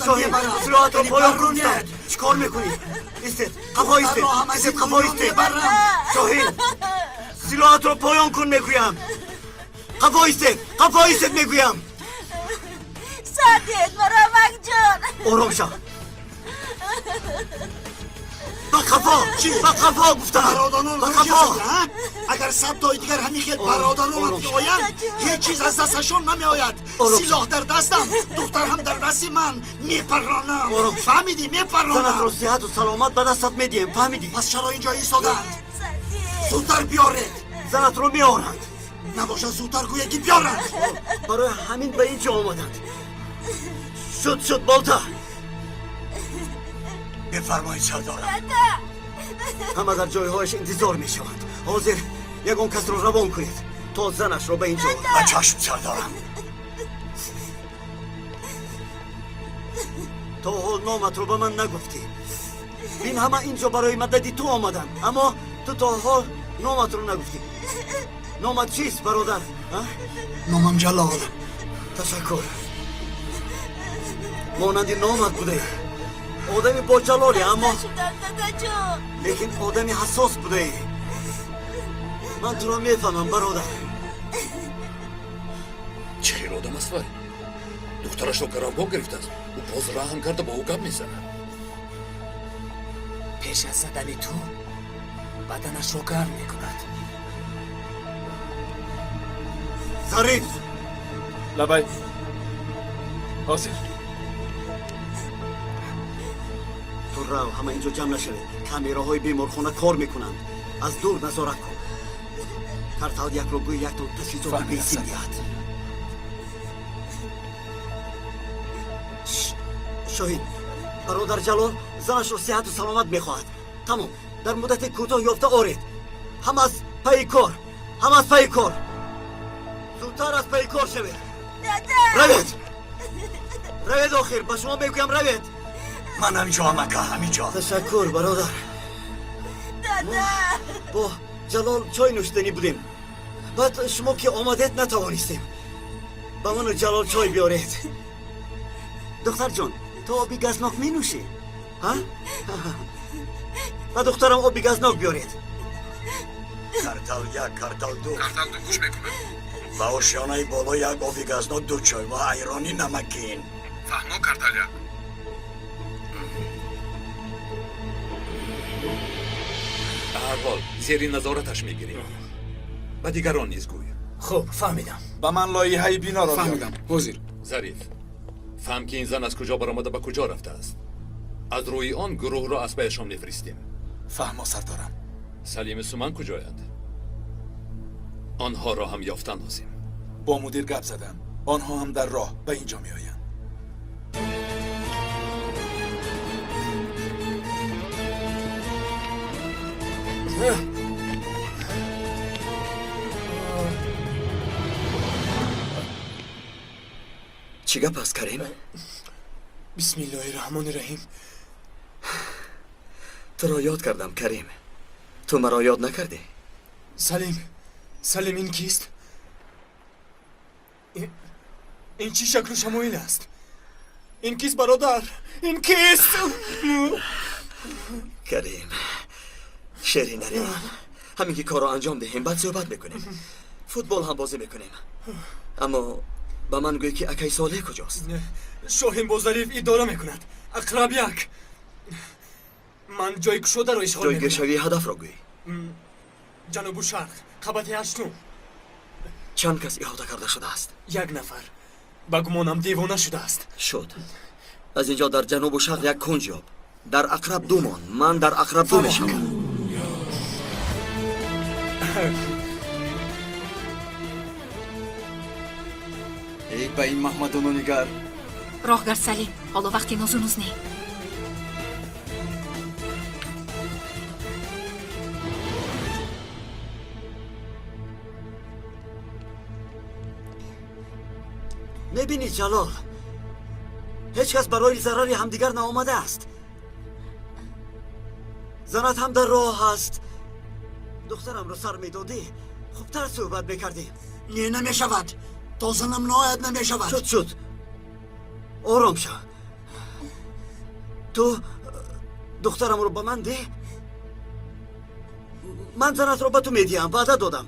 Шоҳин, силоҳатро поён кун. Чӣ кор мекунӣ? Истед, қафо истед, истед, қафо истед. Шоҳин, силоҳатро поён кун, мегӯям. Қафо истед, қафо истед, мегӯям. Сардед, марамакҷон. Ором шав. Ба қафо, ба қафо гуфтам. Бародарон Ба қафо. Агар 100 тои дигар ҳамин хел бародаронат биоянд, ҳеҷ чиз аз дасташон намеояд. Силоҳ дар дастам, духтар ҳам дар дасти ман. Мепаронам, фаҳмидӣ? Мепаронам. Занатро сиҳату саломат ба дастат медиҳем, фаҳмидӣ? Пас чаро инҷо истодаанд? Зудтар биёред. Занатро меоранд. Набошад, зудтар гӯе ки биёранд. Барои ҳамин ба ин ҷо омаданд. Шуд, шуд, болта. Бифармоед, сардорам. Ҳама дар ҷойҳояш интизор мешаванд. Ҳозир ягон касро равон кунед, то занашро ба ин ҷо орад. Ба чашм, сардорам. То ҳол номатро ба ман нагуфтӣ. Ин ҳама ин ҷо барои мадади ту омаданд, аммо ту то ҳол номатро нагуфтӣ. Номат чист, бародар? Номам Ҷалол. Ташаккур. Монанди номат будаӣ, одами боҷалоле, аммо лекин одами ҳассос будаӣ. Ман туро мефаҳмам, бародар. Чӣ хел одам аст вай? Духтарашро гаравгон гирифтааст, ӯ боз раҳм карда бо ӯ гап мезанад. Пеш аз задани ту баданашро гарм мекунад. Зариф! Лабай, ҳозир. Ту рав, ҳама инҷо ҷамъ нашавед. Камераҳои беморхона кор мекунанд, аз дур назорат кун. Картал якро гӯй яктон таҷҳизоти бесим диҳад. Шоҳид, бародар Ҷалол занашро сиҳату саломат мехоҳад. Тамом, дар муддати кӯтоҳ ёфта оред. Ҳам аз пайи кор, ҳам аз пайи кор, зудтар аз пайи кор шавед. Равед, равед, охир ба шумо мегӯям, равед. Ман ҳаминҷо, амака, ҳаминҷо. Ташаккур, бародар. Бо Ҷалол чой нӯшиданӣ будем, баъд шумо ки омадед, натавонистем. Ба ману Ҷалол чой биёред. Духтарҷон, ту оби газнок менӯшӣ? Ҳа, ба духтарам оби газнок биёред. Картал як, картал ду. Картал ду гӯш мекунад. Ба ошёнаи боло як оби газнок, ду чой ва айрони намакин. Фаҳмо, картал як. Ба ҳар ҳол, зери назораташ мегирем. Ба дигарон низ гӯй. Хуб, фаҳмидам. Ба ман лоиҳаи биноро. Фаҳмидам, ҳозир. Зариф, фаҳм ки ин зан аз куҷо баромада, ба куҷо рафтааст. Аз рӯи он гурӯҳро аз пайашон мефиристем. Фаҳмо, сардорам. Салими Суман куҷоянд? Онҳоро ҳам ёфтан лозим. Бо мудир гап задам, онҳо ҳам дар роҳ ба ин ҷо меоянд. Чӣ гап аст, Карим? Бисмиллоҳи раҳмони раҳим. Туро ёд кардам, Карим. Ту маро ёд накардӣ? Салим, Салим, ин кист? Ин чӣ шаклу шамоил аст? Ин кист, бародар, ин кист? Карим, шери нарем. Ҳамин ки корро анҷом диҳем, баъд суҳбат мекунем, футбол ҳам бозӣ мекунем. Аммо ба ман гӯй, ки акаи Солеҳ куҷост? Шоҳин бо Зариф идора мекунад. Ақраб як, ман ҷои кушодаро ишғол. Ҷойгиршавии ҳадафро гӯй. Ҷанубу шарқ, қабати ҳаштум. Чанд кас иҳота карда шудааст? Як нафар, ба гумонам, девона шудааст. Шуд, аз ин ҷо дар ҷанубу шарқ як кунҷ ёб. Дар ақраб ду мон, ман дар ақраб ду мешавам. Эй, ба ин Маҳмадоно нигар. Роҳгар Салим, ҳоло вақти нозу нуз не. Мебинӣ, Ҷалол, ҳеҷ кас барои зарари ҳамдигар наомадааст. Занат ҳам дар роҳ аст. Духтарамро сар медодӣ, хубтар суҳбат мекардем. Не, намешавад. То занам наояд, намешавад. Шуд, шуд, ором шав. Ту духтарамро ба ман деҳ, ман занатро ба ту медиҳам. Ваъда додам.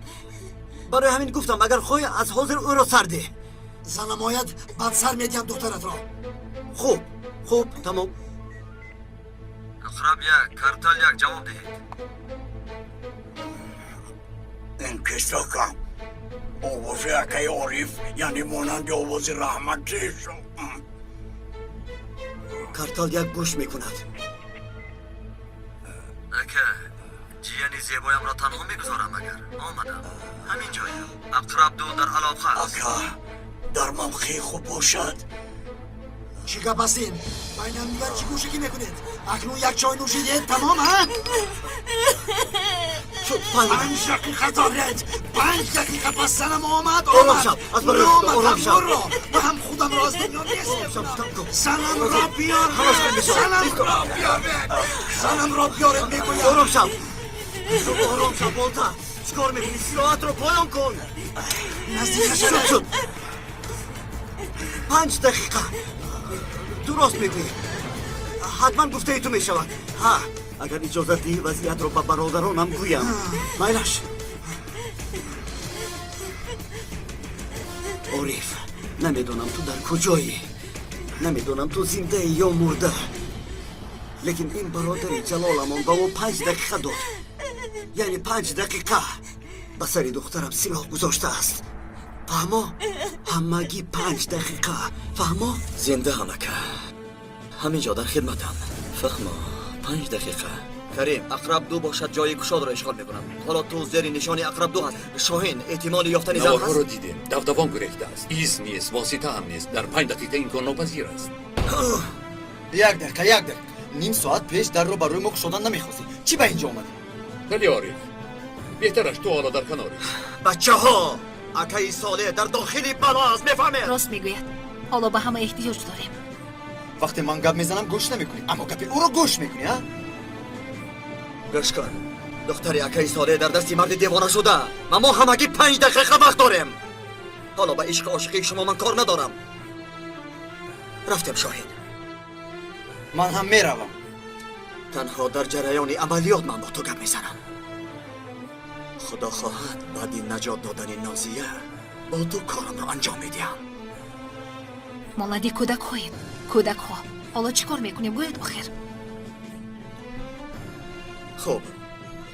Барои ҳамин гуфтам, агар хоҳӣ, аз ҳозир ӯро сар деҳ. Занам ояд, баъд сар медиҳам духтаратро. Хуб, хуб, тамом. Ақраб як, Картал як, ҷавоб диҳед. Ин кистока овози акаи Ориф, яъне монанди овози раҳматиш. Картал як гӯш мекунад. Ака, ҷияни зебоямро танҳо мегузорам агар. Омадам. Ҳамин ҷоям. Ақраб ду дар алоқа аст. Ака, дар мавқеи хуб бошад. Чӣ гап аст ин? Байни ҳамдигар чӣ гӯшагӣ мекунед? Акнун як чой нӯшидед, тамом, ҳа? Шуд, фаҳмидам. 5 дақиқа доред. 5 дақиқа пас занам омад, Ором омад. шав, аз барои Худо, Наомад, ором ҳам шав. ӯро ва ҳам худамро аз дунё нест Ором шав, мекунам. гуфтам ку. Занамро Халос кун, биёред, бисёр. занамро биёред, занамро биёред, мегӯям. Ором шав, ором шав, болта. Чӣ кор мекунӣ? Сироатро поён кун. Наздик Шуд, нашавед. шуд, 5 дақиқа. Ту рост мегӯӣ, ҳатман гуфтаи ту мешавад. Ҳа, агар иҷозат диҳӣ, вазъиятро ба бародаронам гӯям. Майлаш. Ориф, намедонам, ту дар куҷоӣ, намедонам, ту зиндаӣ ё мурда, лекин ин бародари Ҷалоламон ба мо 5 дақиқа дод, яъне 5 дақиқа ба сари духтарам силоҳ гузоштааст. Фаҳмо? Ҳамагӣ 5 дақиқа, фаҳмо? Зиндаам, ака. Ҳамин ҷо дар хидматам. Фаҳмо, 5 дақиқа. Карим, ақраб ду бошад, ҷои кушодро ишғол мекунам. Ҳоло ту зери нишони ақраб ду ҳаст. Шоҳин, эҳтимоли ёфтани зан Наворҳоро ҳаст? дидем. Давдавон гурехтааст, из нест, восита ҳам нест. Дар 5 дақиқа имконнопазир аст. Як дақиқа, як дақиқа. Ним соат пеш дарро ба рӯи мо кушодан намехостӣ. Чӣ ба инҷо омадӣ? Вале, Ориф, беҳтараш ту ҳоло дар канорӣ. Бачаҳо, акаи Солеҳ дар дохили бало аст, мефаҳмед? Рост мегӯяд, ҳоло ба ҳама эҳтиёҷ дорем. Вақте ман гап мезанам, гӯш намекунӣ, аммо гапи ӯро гӯш мекунӣ, а? Гӯш кун, духтари акаи Солеҳ дар дасти марди девона шуда ва мо ҳамагӣ 5 дақиқа вақт дорем. Ҳоло ба ишқи ошиқии шумо ман кор надорам. Рафтем, Шоҳид. Ман ҳам меравам. Танҳо дар ҷараёни амалиёт ман бо ту гап мезанам. Худо хоҳад, баъди наҷот додани Нозия бо ту корамро анҷом медиҳам. Монанди кӯдакҳоем, кӯдакҳо. Ҳоло чӣ кор мекунем, гӯед охир? Хуб,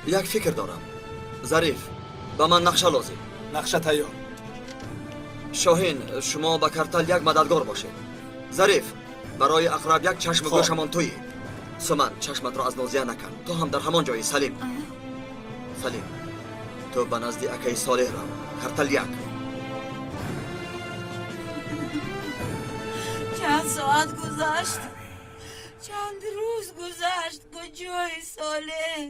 як фикр дорам. Зариф, ба ман нақша лозим. Нақша тайёр. Шоҳин, шумо ба Картал як мададгор бошед. Зариф, барои ақраб як чашму Хоб. гӯшамон туӣ. Суман, чашматро аз Нозия накан, ту ҳам дар ҳамон ҷои. Салим, Салим, ту ба назди акаи Солеҳ рав. Картал як. Чанд соат гузашт, чанд рӯз гузашт. Куҷои Солеҳ?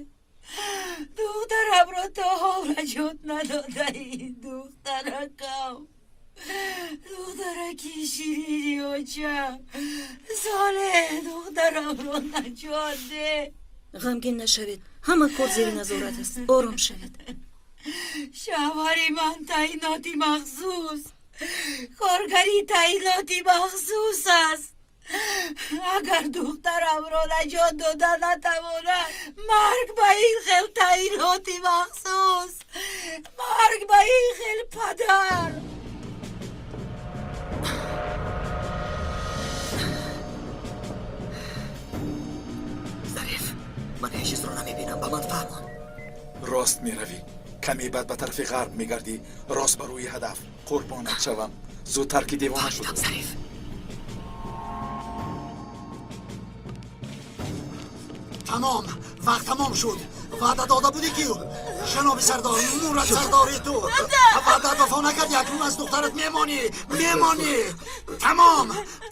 Духтарамро то ҳол наҷот надодаи. Духтаракам, духтараки ширини оча, Солеҳ, духтарамро наҷот де. Ғамгин нашавед, ҳама кор зери назорат аст, ором шавед. Шавҳари ман таъиноти махсус, коргари таъиноти махсус аст. Агар духтарамро наҷот дода натавонад, марг ба ин хел таъиноти махсус, марг ба ин хел падар! Зариф, ман ҳеҷ чизро намебинам, ба ман фаҳмон. Рост меравӣ, каме баъд ба тарафи ғарб мегардӣ, рост ба рӯи ҳадаф. Қурбонат шавам, зудтар, ки девона шуд. Зариф. Тамом, вақт тамом шуд. Ваъда дода будӣ ки ҷаноби сардор, мурад сардори ту. Ваъда вафо накардӣ, акнун аз духтарат мемонӣ, мемонӣ. Тамом,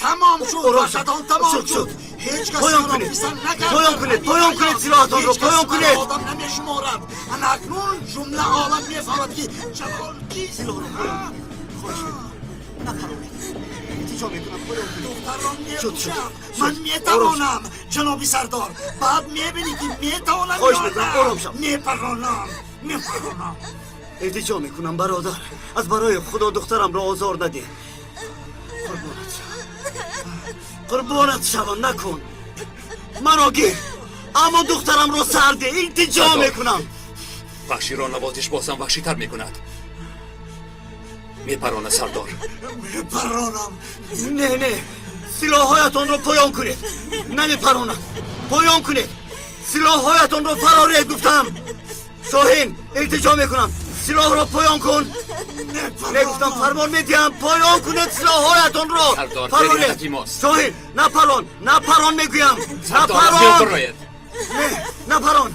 тамом шуд, ваъдатон тамом шуд. Ҳеҷ кас маро писанд накард. Поён кунед, поён кунед силоҳатонро, поён кунед. Одам намешуморад. Ана акнун ҷумла олам мефаҳмад ки Ҷалол кист. Силоҳро хоҳиш мекунам, напаронед. Илтиҷо мекунам, поён кунед. Духтарро мекушам. Ман метавонам, ҷаноби сардор. Баъд мебинӣ ки метавонам хоҳиш ё мекунам, на. ором шав. Мепаронам, мепаронам. Илтиҷо мекунам, бародар, аз барои худо духтарамро озор надеҳ. Қурбонат шавам, қурбонат шавам, накун. Маро гир, аммо духтарамро сар деҳ. Илтиҷо мекунам. Ваҳширо навозиш бозам ваҳшитар мекунад. Мепарона сардор. Мепаронам. Не, не, силоҳҳоятонро поён кунед. Намепаронам. Поён кунед. Силоҳҳоятонро фароред, гуфтам. Шоҳин, илтиҷо мекунам, силоҳро поён кун. Мегуфтам, фармон медиҳам, поён кунед силоҳҳоятонро. Сардор, фароред. бериҳати мост. Шоҳин, напарон, напарон мегӯям. Сардор, аз миён Напарон. бароед. Не, напарон.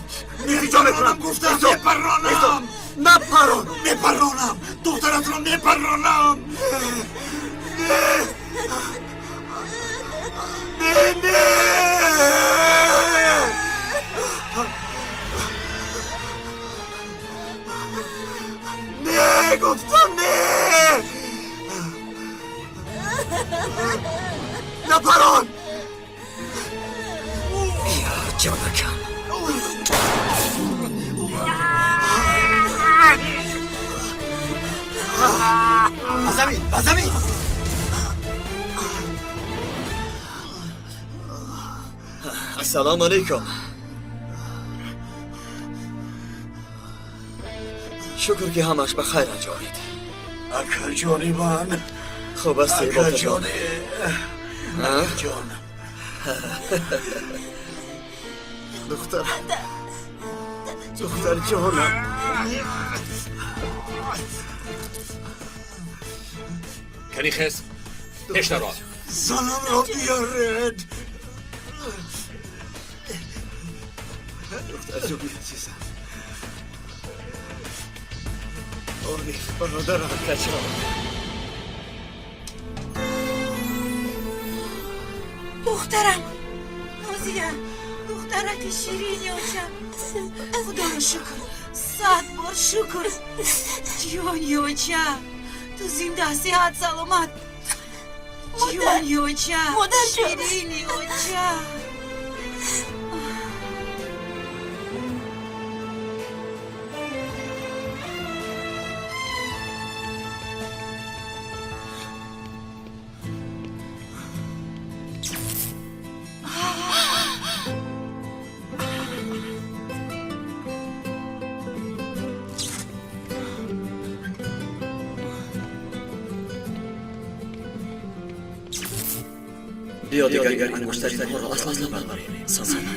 Илтиҷо мекунам. Гуфтам, Исто, мепаронам. исто. Напарон. Мепаронам. Духтаратро мепаронам. Не, не. Не, гуфтам, не. Напарон. Ҷонакам. Ба замин, ба замин! Ассалому алайкум. Шукр ки ҳамаш ба хайр анҷомид. Акаҷони ман. Хуб астӣ, Акаҷони. Акаҷон. Духтар, духтар ҷонам. Канихес, пеш даро. Занамро биёред. Духтарҷони азизам. Ориф, бародарам, акаҷон. Духтарам, Нозия, духтараки ширини очам. Худоро шукр, 100 бор шукр. Ҷони оча, ту зинда, сиҳат, саломат. Ҷони оча, Модарҷон. ширини оча. Биё, дигар ин ангуштаринҳоро аз лаб барем, Сазана.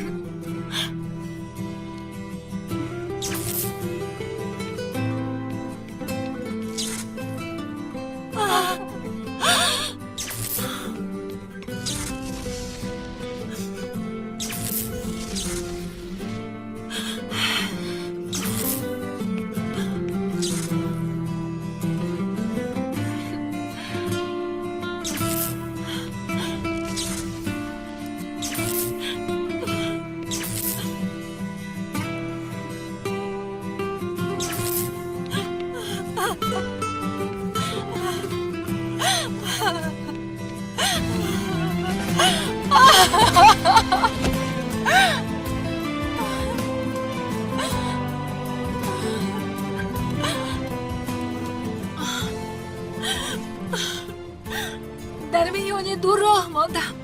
Дар миёни ду роҳ мондам.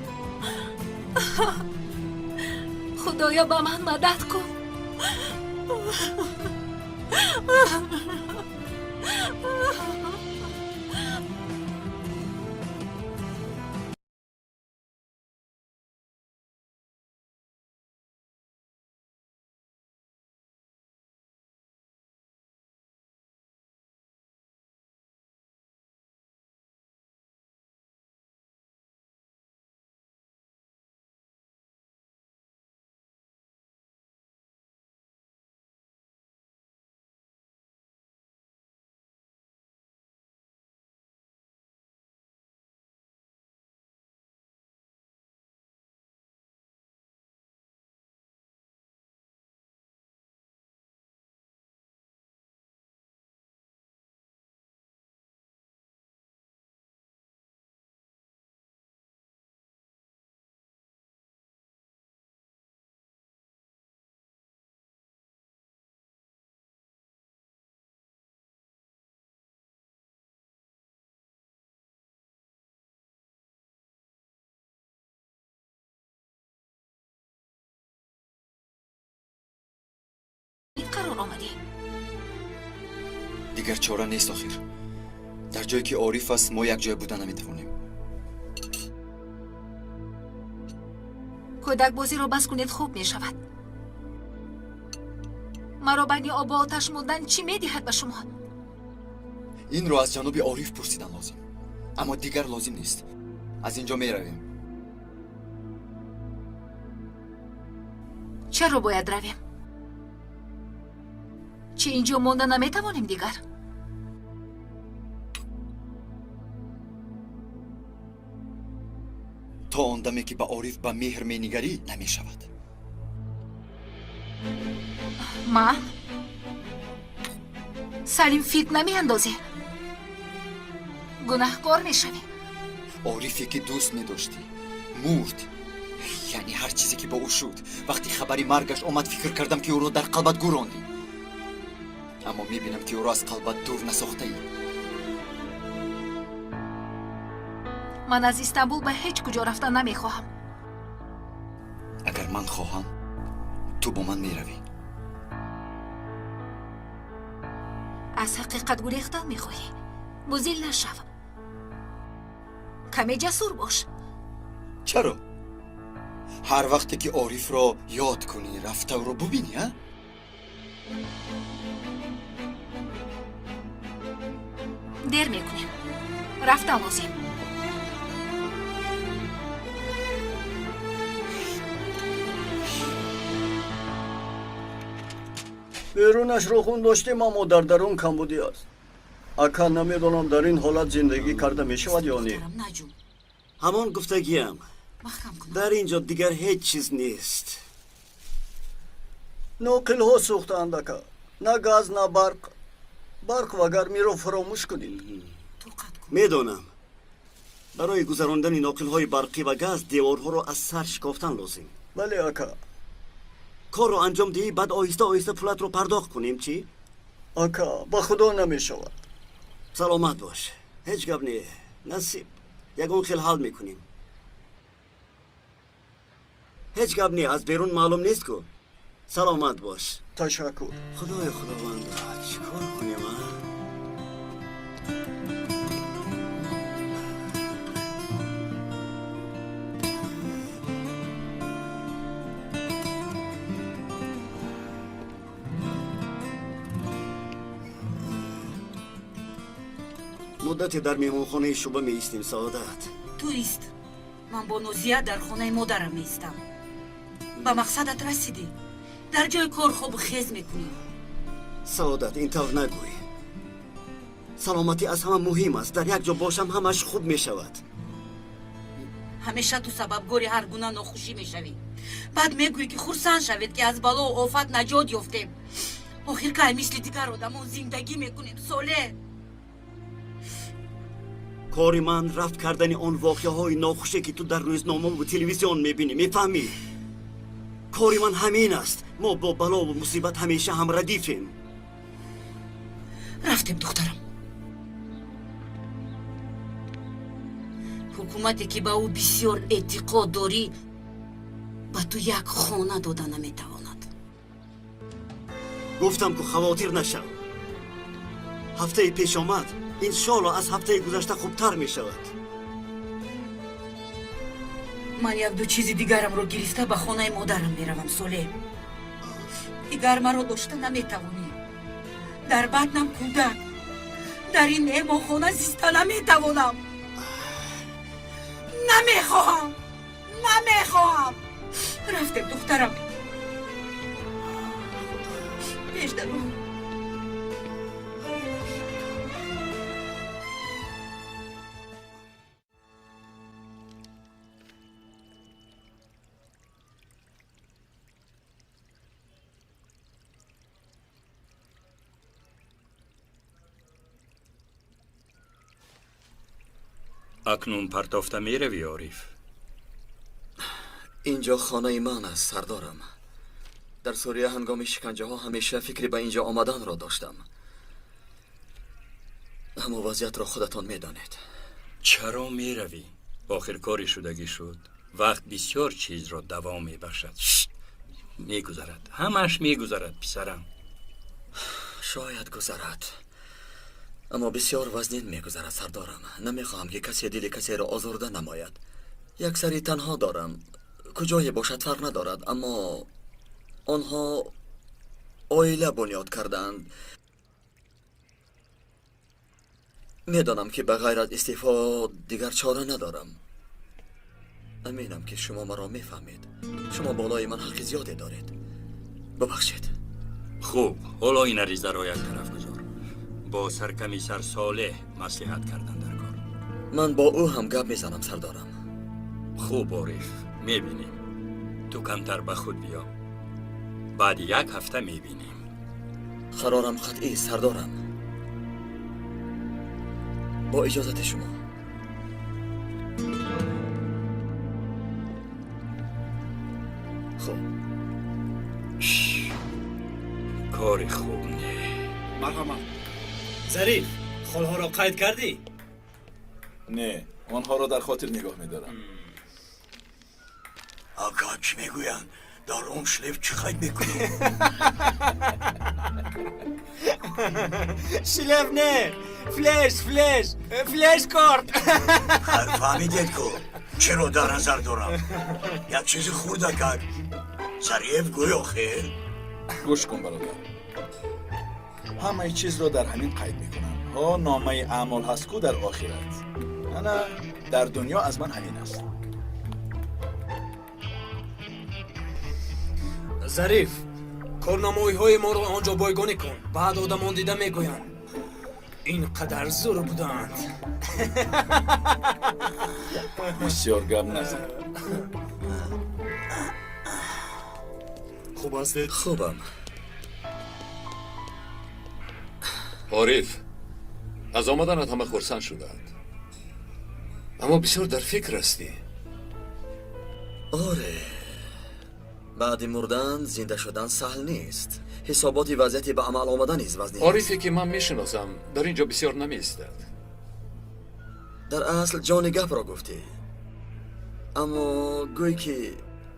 Худоё, ба ман мадад кун. Қарор омадӣ? Дигар чора нест охир. Дар ҷое ки Ориф аст, мо якҷоя буда наметавонем. Кӯдакбозиро бас кунед, хуб мешавад. Маро байни обу оташ мондан чӣ медиҳад ба шумо? Инро аз ҷаноби Ориф пурсидан лозим. Аммо дигар лозим нест. Аз ин ҷо меравем. Чаро бояд равем? Чӣ ин ҷо монда наметавонем дигар? То он даме ки ба Ориф ба меҳр менигарӣ, намешавад. Ман? Салим, фитна меандозӣ. Гунаҳкор мешавӣ. Орифе ки дӯст медоштӣ мурд. Яъне ҳар чизе ки бо ӯ шуд. Вақти хабари маргаш омад, фикр кардам ки ӯро дар қалбат гурондӣ. Аммо мебинам ки ӯро аз қалбат дур насохтаӣ. Ман аз Истанбул ба ҳеҷ куҷо рафта намехоҳам. Агар ман хоҳам, ту бо ман меравӣ. Аз ҳақиқат гурехтан мехоҳӣ? Бузил нашав. Каме ҷасур бош. Чаро? Ҳар вақте ки Орифро ёд кунӣ, рафта ӯро бубинӣ, а? Дер мекунем. Рафтан лозим. Берунашро хун доштем, аммо дар дарун камбудӣ аст. Ака, намедонам дар ин ҳолат зиндагӣ карда мешавад ё не. Ҳамон гуфтагиам. Дар ин ҷо дигар ҳеҷ чиз нест. Ноқилҳо сӯхтаанд, ака. На газ, на барқ. Барқ ва гармиро фаромӯш кунед. Медонам. Барои гузарондани ноқилҳои барқӣ ва газ деворҳоро аз сар шикофтан лозим. Бале, ака. Корро анҷом диҳӣ, баъд оҳиста оҳиста пулатро пардохт кунем, чӣ? Ака, ба худо намешавад. Саломат бош. Ҳеҷ гап не. Насиб. Ягон хел ҳал мекунем. Ҳеҷ гап не, аз берун маълум нест ку. Саломат бош. Ташаккур. Худоё худовандо, чӣ кор кунем, а? Муддате дар меҳмонхонаи шуъба меистем, Саодат. Турист. Ман бо Нозия дар хонаи модарам меистам. Ба мақсадат расидӣ. Дар ҷои кор хобу хез мекунӣ. Саодат, ин тавр нагӯй. Саломатӣ аз ҳама муҳим аст. Дар як ҷо бошам, ҳамаш хуб мешавад. Ҳамеша ту сабабгори ҳар гуна нохушӣ мешавӣ. Баъд мегӯӣ ки хурсанд шавед, ки аз балоу офат наҷот ёфтем. Охир кай мисли дигар одамон зиндагӣ мекунем, Соле? Кори ман рафт кардани он воқеаҳои нохуше ки ту дар рӯзномаву телевизион мебинӣ, мефаҳмӣ? Кори ман ҳамин аст. Мо бо балову мусибат ҳамеша ҳамрадифем. Рафтем, духтарам. Ҳукумате ки ба ӯ бисёр эътиқод дорӣ, ба ту як хона дода наметавонад. Гуфтам ку хавотир нашав. Ҳафтаи пешомад иншоалло аз ҳафтаи гузашта хубтар мешавад. Ман якду чизи дигарамро гирифта ба хонаи модарам меравам, Соле. Дигар маро дошта наметавонӣ. Дар батнам кӯдак. Дар ин меҳмонхона зиста наметавонам. Намехоҳам, намехоҳам. Рафтем, духтарам. Пеш даро. Акнун партофта меравӣ, Ориф? Инҷо хонаи ман аст, сардорам. Дар Сурия ҳангоми шиканҷаҳо ҳамеша фикри ба инҷо омаданро доштам. Аммо вазъиятро худатон медонед. Чаро меравӣ? Охир кори шудагӣ шуд. Вақт бисёр чизро давом мебахшад. Мегузарад, ҳамааш мегузарад, писарам. Шояд гузарад, аммо бисёр вазнин мегузарад, сардорам. Намехоҳам, ки касе дили касеро озурда намояд. Як сари танҳо дорам, куҷое бошад фарқ надорад, аммо онҳо оила бунёд кардаанд. Медонам, ки ба ғайр аз истеъфо дигар чора надорам. Аминам, ки шумо маро мефаҳмед. Шумо болои ман ҳаққи зиёде доред. Бубахшед. Хуб, ҳоло ин аризаро як тараф гузор. Бо саркамисар Солеҳ маслиҳат кардан дар кор. Ман бо ӯ ҳам гап мезанам, сардорам. Хуб, Ориф, мебинем. Ту камтар ба худ биё. Баъди як ҳафта мебинем. Қарорам қатъӣ, сардорам. Бо иҷозати шумо. Хуб. Кори хуб не. Марҳамат. Зариф, холҳоро қайд кардӣ? Не, онҳоро дар хотир нигоҳ медорам. Ака, чӣ мегӯянд? Дар он шлеф чӣ қайд мекунӣ? Шлеф не, флеш, флеш, флеш корт. Хайр, фаҳмидед ку чиро дар назар дорам? Як чизи хурдакак. Зариф, гӯй охир. Гӯш кун, бародар, ҳамаи чизро дар ҳамин қайд мекунам. Ҳо, номаи аъмол ҳаст ку дар охират. Ана дар дунё аз ман ҳамин аст. Зариф, корнамоиҳои моро он ҷо бойгонӣ кун. Баъд одамон дида мегӯянд, ин қадар зур буданд. Бисёр гап назан. Хуб ҳастед? Хубам. Ориф, аз омаданат ҳама хурсанд шудаанд, аммо бисёр дар фикр ҳастӣ. Оре, баъди мурдан зинда шудан саҳл нест. Ҳисоботи вазъияти ба амал омада низ вазнин аст. Орифе ки ман мешиносам, дар ин ҷо бисёр намеистад. Дар асл ҷони гапро гуфтӣ, аммо гӯй ки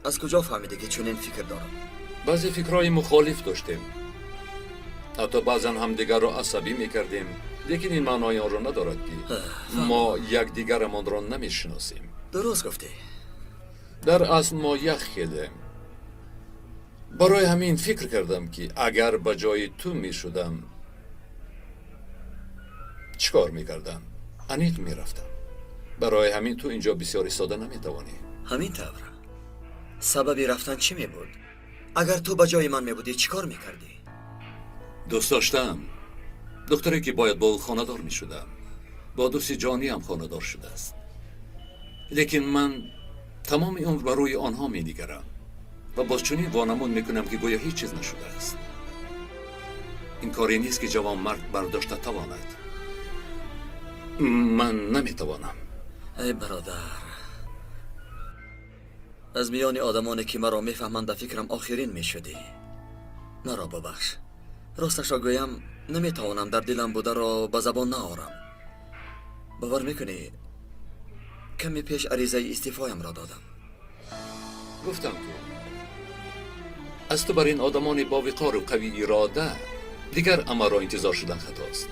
аз куҷо фаҳмидӣ, ки чунин фикр дорам? Баъзе фикрҳои мухолиф доштем, ҳатто баъзан ҳамдигарро асабӣ мекардем, лекин ин маънои онро надорад, ки мо якдигарамонро намешиносем. Дуруст гуфтӣ. Дар асл мо як хелем. Барои ҳамин фикр кардам, ки агар ба ҷои ту мешудам, чӣ кор мекардам? Аниқ мерафтам. Барои ҳамин ту инҷо бисёр истода наметавонӣ. Ҳамин тавр. Сабаби рафтан чӣ мебуд? Агар ту ба ҷои ман мебудӣ, чӣ кор мекардӣ? Дӯст доштам духтаре, ки бояд бо ӯ хонадор мешудам, бо дӯсти ҷониам хонадор шудааст. Лекин ман тамоми умр ба рӯи онҳо менигарам ва боз чунин вонамуд мекунам, ки гӯё ҳеҷ чиз нашудааст. Ин коре нест, ки ҷавонмард бардошта тавонад. Ман наметавонам. Эй бародар, аз миёни одамоне, ки маро мефаҳманд, ба фикрам охирин мешудӣ. Маро бубахш. Росташро гӯям, наметавонам дар дилам бударо ба забон наорам. Бовар мекунӣ, каме пеш аризаи истеъфоямро додам. Гуфтам ку, аз ту бар ин одамони бовиқору қавӣ ирода дигар амалро интизор шудан хатост.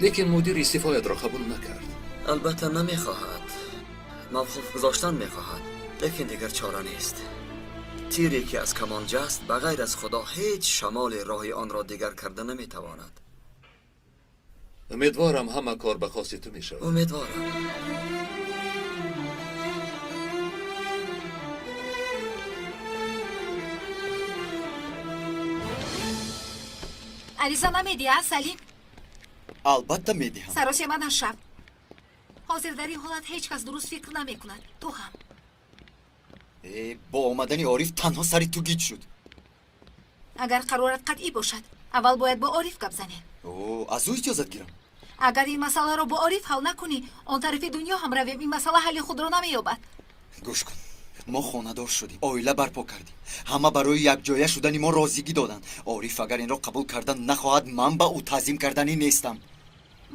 Лекин мудир истеъфоятро қабул накард. Албатта, намехоҳад, мавқуф гузоштан мехоҳад, лекин дигар чора нест. Тире ки аз камон ҷаст, ба ғайр аз Худо ҳеҷ шамоле роҳи онро дигар карда наметавонад. Умедворам, ҳама кор ба хости ту мешавад. Умедворам. Ариза намедиҳа, Салим? Албатта медиҳам. Саросема нашав. Ҳозир дар ин ҳолат ҳеҷ кас дуруст фикр намекунад, ту ҳам. Э, бо омадани Ориф танҳо сари ту гиҷ шуд. Агар қарорат қатъӣ бошад, аввал бояд бо Ориф гап занем. О, аз ӯ иҷозат гирам? Агар ин масъаларо бо Ориф ҳал накунӣ, он тарафи дунё ҳам равем, ин масъала ҳалли худро намеёбад. Гӯш кун, мо хонадор шудем, оила барпо кардем, ҳама барои якҷоя шудани мо розигӣ доданд. Ориф агар инро қабул кардан нахоҳад, ман ба ӯ таъзим карданӣ нестам.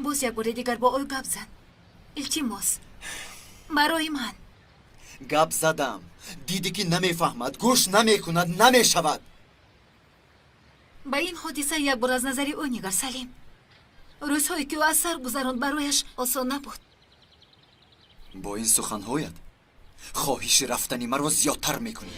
Боз як бори дигар бо ӯ гап зан, илтимос, барои ман. Гап задам, дидӣ, ки намефаҳмад, гӯш намекунад. Намешавад. Ба ин ҳодиса як бор аз назари ӯ нигар, Салим. Рӯзҳое ки ӯ аз сар гузаронд, барояш осон набуд. Бо ин суханҳоят хоҳиши рафтани маро зиёдтар мекунӣ.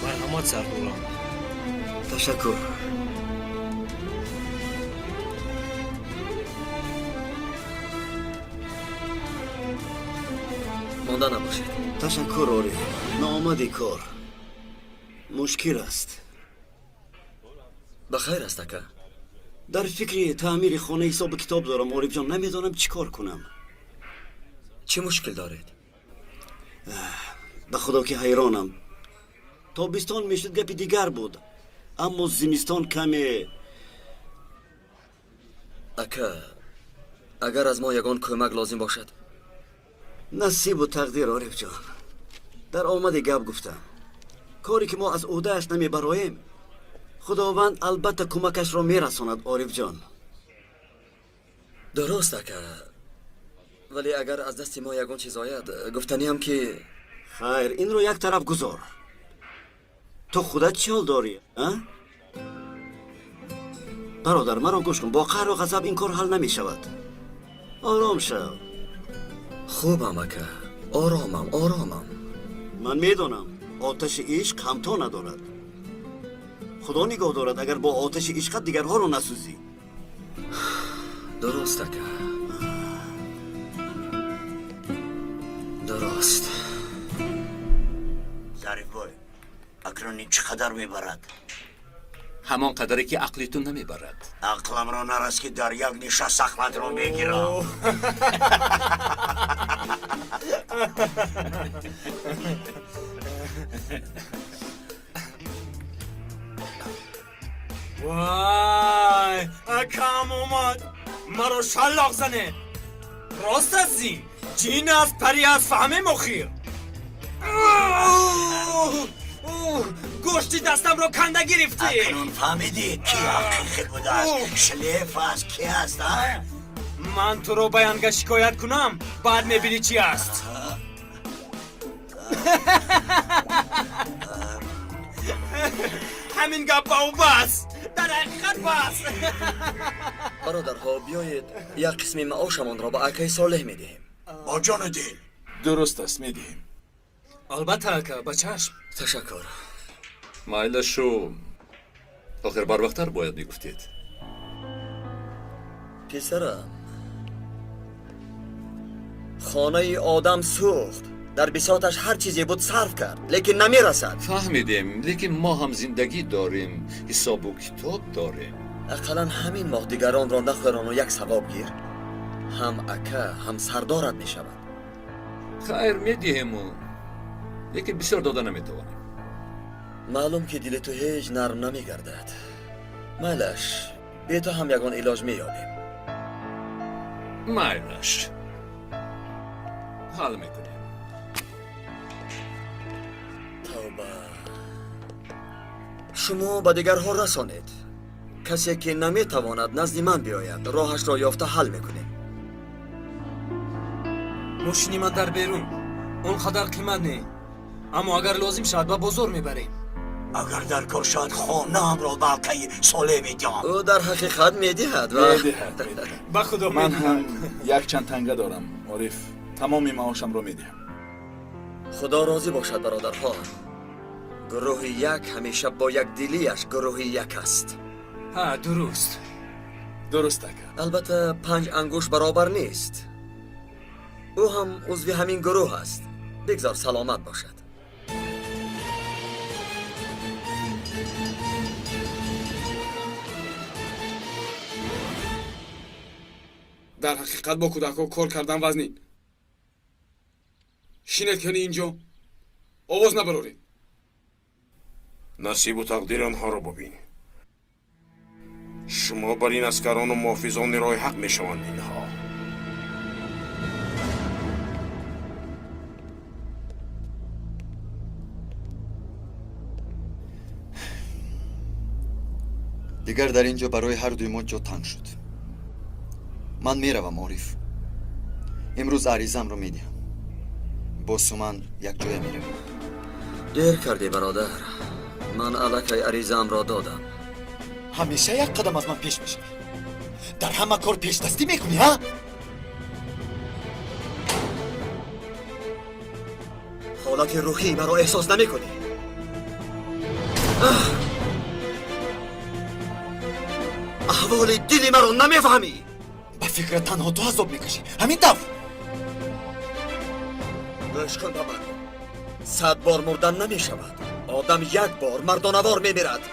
Марҳамат, сардорам. Ташаккур. Монда набошед. Ташаккур, Ориф. Наомади кор мушкил аст. Ба хайр аст, ака? Дар фикри таъмири хона ҳисобу китоб дорам, Орифҷон. Намедонам чӣ кор кунам. Чӣ мушкил доред? Ба худо ки ҳайронам. Тобистон мешуд, гапи дигар буд, аммо зимистон каме. Ака, агар аз мо ягон кӯмак лозим бошад. Насибу тақдир, Орифҷон. Дар омади гап гуфтам, коре ки мо аз ӯҳдааш намебароем, худованд албатта кӯмакашро мерасонад, Орифҷон. Дуруст, ака, вале агар аз дасти мо ягон чиз ояд, гуфтаниам ки. Хайр, инро як тараф гузор. Ту худат чӣ ҳол дорӣ, а? Бародар, маро гӯш кун, бо қаҳру ғазаб ин кор ҳал намешавад. Ором шав. Хубам, ака, оромам, оромам. Ман медонам, оташи ишқ ҳамто надорад. Худо нигоҳ дорад, агар бо оташи ишқат дигарҳоро насӯзӣ. Дуруст, ака, дуруст. Зарифбой, акнун ин чӣ қадар мебарад? Ҳамон қадаре ки ақли ту намебарад. Ақламро нарас, ки дар як нишаст ақлатро мегирам. Вай, акам омад, маро шаллоқ зане. Рост аст, зин ҷин аст, пари аст, фаҳмем охир. Гӯшти дастамро канда гирифтӣ. Акнун фаҳмидӣ, ки ҳақиқӣ будааст, шлеф аст, ки аст, а? Ман туро ба янга шикоят кунам, баъд мебинӣ чӣ аст. Ҳамин гап ба ӯ бас, дар ҳақиқат бас. Бародарҳо, биёед як қисми маошамонро ба акаи Солеҳ медиҳем. Бо ҷону дил. Дуруст аст, медиҳем. Албатта, ака, ба чашм. Ташаккур. Майлашу, охир барвақттар бояд мегуфтед. Писарам, хонаи одам сӯхт, дар бисоташ ҳар чизе буд сарф кард, лекин намерасад. Фаҳмидем, лекин мо ҳам зиндагӣ дорем, ҳисобу китоб дорем. Ақаллан ҳамин моҳ дигаронро нахӯрону як савоб гир. Ҳам ака, ҳам сардорат мешавад. Хайр, медиҳему, лекин бисёр дода наметавонем. Маълум ки дили ту ҳеҷ нарм намегардад. Майлаш, бе ту ҳам ягон илоҷ меёбем. Майлаш, ҳал мекунем. Тавба, шумо ба дигарҳо расонед. Касе ки наметавонад, назди ман биёяд, роҳашро ёфта ҳал мекунем. Мошини ман дар берун он қадар қимат не, аммо агар лозим шавад, ба бозор мебарем. Агар дар кор шавад, хонаамро ба акаи Солеҳ медиҳам. Ӯ дар ҳақиқат медиҳад ва Медиҳад, медиҳад. Ба худо. Ман ҳам якчанд танга дорам, Ориф. Тамоми маошамро медиҳам. Худо розӣ бошад, бародарҳо. Гурӯҳи як ҳамеша бо якдилиаш гурӯҳи як аст. Ҳа, дуруст. Дуруст, ака. Албатта, панҷ ангушт баробар нест. Ӯ ҳам узви ҳамин гурӯҳ аст. Бигзор саломат бошад. Дар ҳақиқат бо кӯдакҳо кор кардан вазнин. Шинед кани инҷо, овоз набароред. Насибу тақдири онҳоро бубин. Шумо бар ин аскарону муҳофизони роҳи ҳақ мешаванд инҳо. Дигар дар ин ҷо барои ҳар дуи мо ҷо танг шуд. Ман меравам, Ориф. Имрӯз аризамро медиҳам. Бо Суман якҷоя меравем. Дер кардӣ, бародар. Ман аллакай аризаамро додам. Ҳамеша як қадам аз ман пеш мешавӣ. Дар ҳама кор пешдастӣ мекунӣ, ҳа? Ҳолати рӯҳии маро эҳсос намекунӣ. Аҳволи дили маро намефаҳмӣ. Ба фикрат танҳо ту азоб мекашӣ. Ҳамин тавр. Гӯш кун ба ман. 100 бор мурдан намешавад. Одам як бор мардонавор мемирад.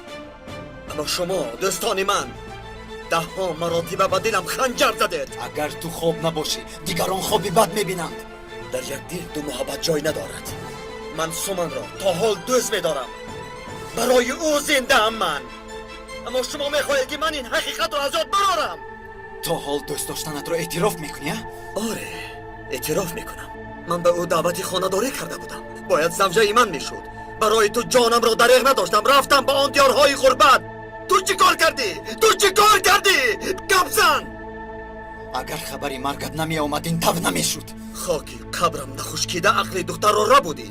Аммо шумо, дӯстони ман, даҳҳо маротиба ба дилам ханҷар задед. Агар ту хоб набошӣ, дигарон хоби бад мебинанд. Дар як дил ду муҳаббат ҷой надорад. Ман Суманро то ҳол дӯст медорам. Барои ӯ зиндаам ман. Аммо шумо мехоҳед, ки ман ин ҳақиқатро аз ёд барорам. То ҳол дӯст доштанатро эътироф мекунӣ, а? Оре, эътироф мекунам. Ман ба ӯ даъвати хонадорӣ карда будам. Бояд завҷаи ман мешуд. Барои ту ҷонамро дареғ надоштам. Рафтам ба он диёрҳои ғурбат. Ту чӣ кор кардӣ? Ту чӣ кор кардӣ? Гап зан! Агар хабари маргат намеомад, ин тав намешуд. Хоки қабрам нахушкида ақли духтарро рабудӣ.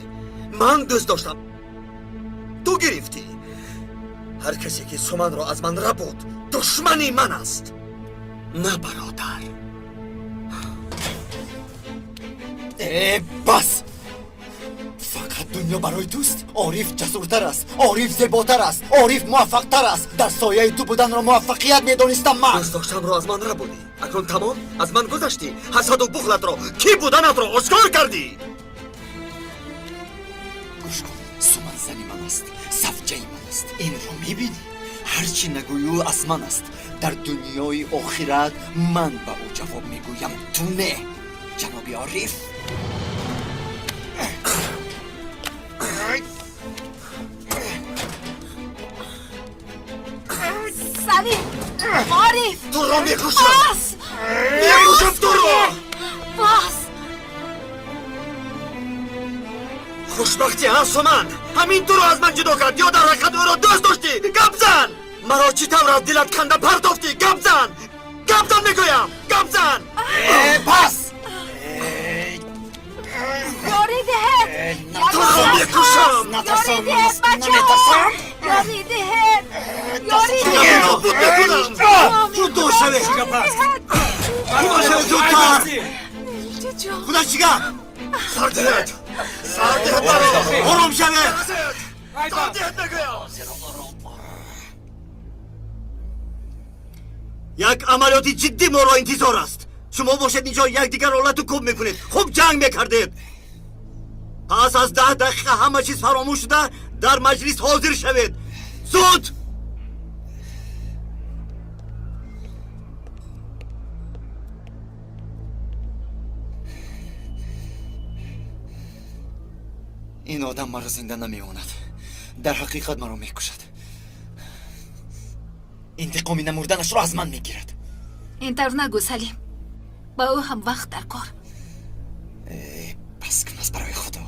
Ман дӯст доштам, ту гирифтӣ. Ҳар касе ки Суманро аз ман рабуд, душмани ман аст, на бародар. Э, бас! Фақат дунё барои туст. Ориф ҷасуртар аст, Ориф зеботар аст, Ориф муваффақтар аст. Дар сояи ту буданро муваффақият медонистам ман. Дӯст доштамро аз ман рабудӣ. Акнун тамом, аз ман гузаштӣ. Ҳасаду бухлатро, кӣ буданатро ошкор кардӣ. Гӯш кун, Суман зани ман аст, савҷаи ман аст. Инро мебинӣ? Ҳар чӣ нагӯӣ, ӯ аз ман аст. Дар дунёи охират ман ба ӯ ҷавоб мегӯям, ту не, ҷаноби Ориф. Салим! Ориф! Туро мекушам! Бас! Мекушам туро! Бас! Хушбахтӣ, а, Суман? Ҳамин туро аз ман ҷудо кард ё дар ҳақиқат ӯро дӯст доштӣ? Гап зан! Маро чӣ тавр аз дилат канда партофтӣ? Гап зан! Гап зан мегӯям! Гап зан! Э, бас! Ёрӣ диҳед! Туро мекушам! Натарсам, Ёрӣ диҳед, бачаҳо! наметарсам. Ёрӣ диҳед! Ёрӣ Туро диҳед! нобуд мекунам! Ҷудо шавед! Ҷудо шавед зудтар! Худо чӣ гап? Сар диҳед! Сар диҳед маро! Ором шавед! Сар диҳед мегӯям! Як амалиёти ҷиддӣ моро интизор аст. Шумо бошед инҷо якдигарро лату кӯб мекунед. Хуб ҷанг мекардед. Пас аз 10 дақиқа ҳама чиз фаромӯш шуда, дар маҷлис ҳозир шавед. Зуд! Ин одам маро зинда намемонад. Дар ҳақиқат маро мекушад. Интиқоми намурданашро аз ман мегирад. Ин тавр нагӯ, Салим. Ба ӯ ҳам вақт дар кор. Э, бас кун, аз барои Худо.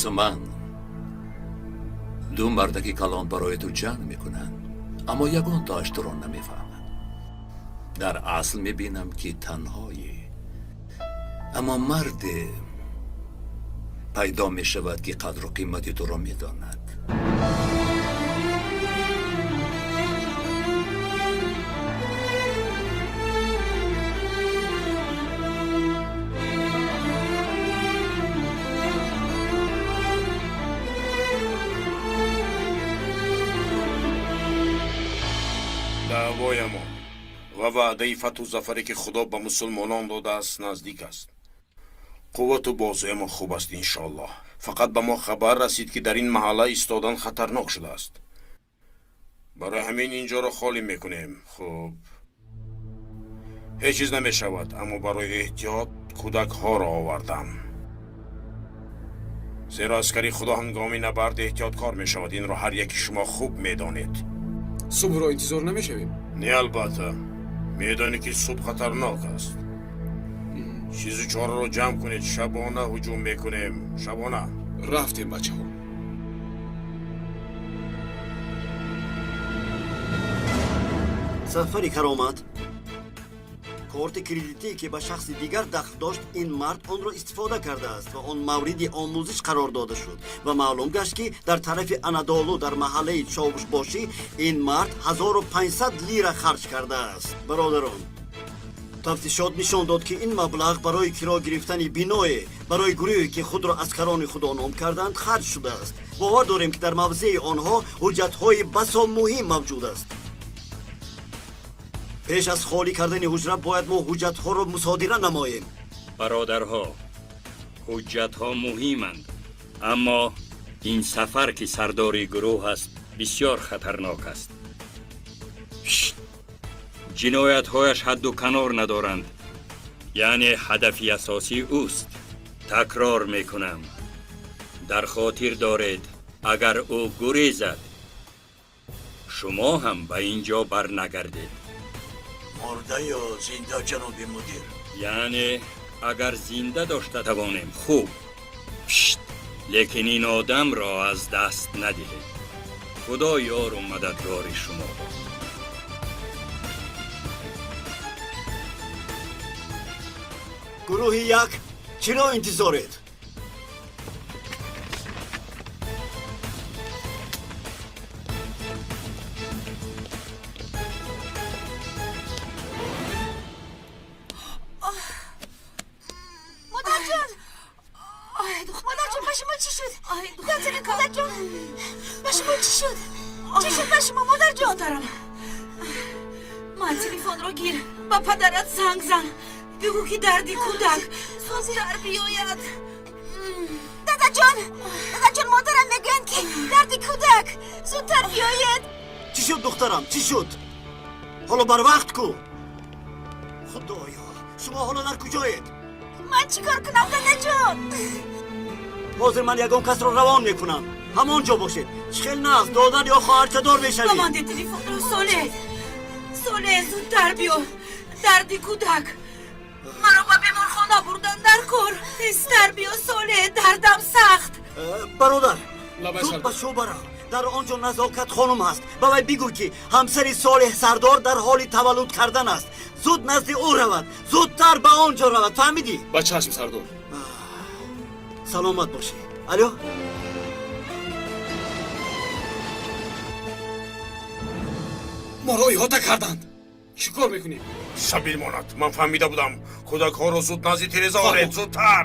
Суман, ду мардаки калон барои ту ҷанг мекунанд, аммо ягонтоаш туро намефаҳмад. Дар асл мебинам, ки танҳоӣ, аммо марде пайдо мешавад, ки қадру қимати туро медонад. Даъвоямон ва ваъдаи фатҳу зафаре, ки Худо ба мусулмонон додааст, наздик аст. Қуввату бозуямон хуб аст, иншоаллоҳ. Фақат ба мо хабар расид, ки дар ин маҳалла истодан хатарнок шудааст. Барои ҳамин ин ҷоро холӣ мекунем. Хуб, ҳеҷ чиз намешавад, аммо барои эҳтиёт кӯдакҳоро овардам, зеро аскари Худо ҳангоми набард эҳтиёткор мешавад. Инро ҳар яки шумо хуб медонед. Субҳро интизор намешавем? Не, албатта, медонӣ, ки субҳ хатарнок аст. Чизу чораро ҷамъ кунед, шабона ҳуҷум мекунем. Шабона. Рафтем, бачаҳо. Сафари Каромат, корти кредитие ки ба шахси дигар дахл дошт, ин мард онро истифода кардааст ва он мавриди омӯзиш қарор дода шуд ва маълум гашт, ки дар тарафи Анадолу дар маҳаллаи Човушбошӣ ин мард 1500 лира харҷ кардааст. Бародарон, тафтишот нишон дод, ки ин маблағ барои киро гирифтани биное барои гурӯҳе, ки худро аскарони худо ном карданд, харҷ шудааст. Бовар дорем, ки дар мавзеи онҳо ҳуҷҷатҳои басо муҳим мавҷуд аст. Пеш аз холӣ кардани ҳуҷра бояд мо ҳуҷҷатҳоро мусодира намоем. Бародарҳо, ҳуҷҷатҳо муҳиманд, аммо ин сафар, ки сардори гурӯҳ аст, бисёр хатарнок аст. Ҷиноятҳояш ҳадду канор надоранд, яъне ҳадафи асосӣ ӯст. Такрор мекунам, дар хотир доред, агар ӯ гурезад, шумо ҳам ба ин ҷо барнагардед. Мурда ё зинда, ҷаноби мудир? Яъне агар зинда дошта тавонем, хуб. Шт, лекин ин одамро аз даст надиҳед. Худо ёру мададгори шумо бод. Гурӯҳи як, чиро интизоред? Модарҷон, модарҷон, ба шумо чӣ шуд? Модарҷон, ба шумо чӣ шуд? Чӣ шуд ба шумо, модарҷон? Духтарам, ман телефонро гир, ба падарат занг зан, бигӯ, ки дарди кӯдак зудтар биёяд. Дадаҷон, дадаҷон, модарам мегӯянд, ки дарди кӯдак зудтар биёед. Чӣ шуд, духтарам, чӣ шуд? Ҳоло барвақт ку. Худоё, шумо ҳоло дар куҷоед? Ман чӣ кор кунам, дадаҷон? Ҳозир ман ягон касро равон мекунам, ҳамон ҷо бошед. Чӣ хел нағз, додар ё хоҳарчадор мешавӣ. Ба ман де телефонро. Соле, Соле, зудтар биё, дарди кӯдак, маро ба беморхона бурдан дар кор. Тезтар биё, Соле, дардам сахт. Бародар, зуд ба шӯъба рав, дар он ҷо Назокат хонум ҳаст. Ба вай бигӯ, ки ҳамсари Солеҳ сардор дар ҳоли таваллуд кардан аст, зуд назди ӯ равад, зудтар ба он ҷо равад. Фаҳмидӣ? Ба чашм, сардор. Саломат бошӣ. Алё. Моро иҳота карданд, чӣ кор мекунем? Сабил монад, ман фаҳмида будам. Кӯдакҳоро зуд назди тиреза оред, зудтар.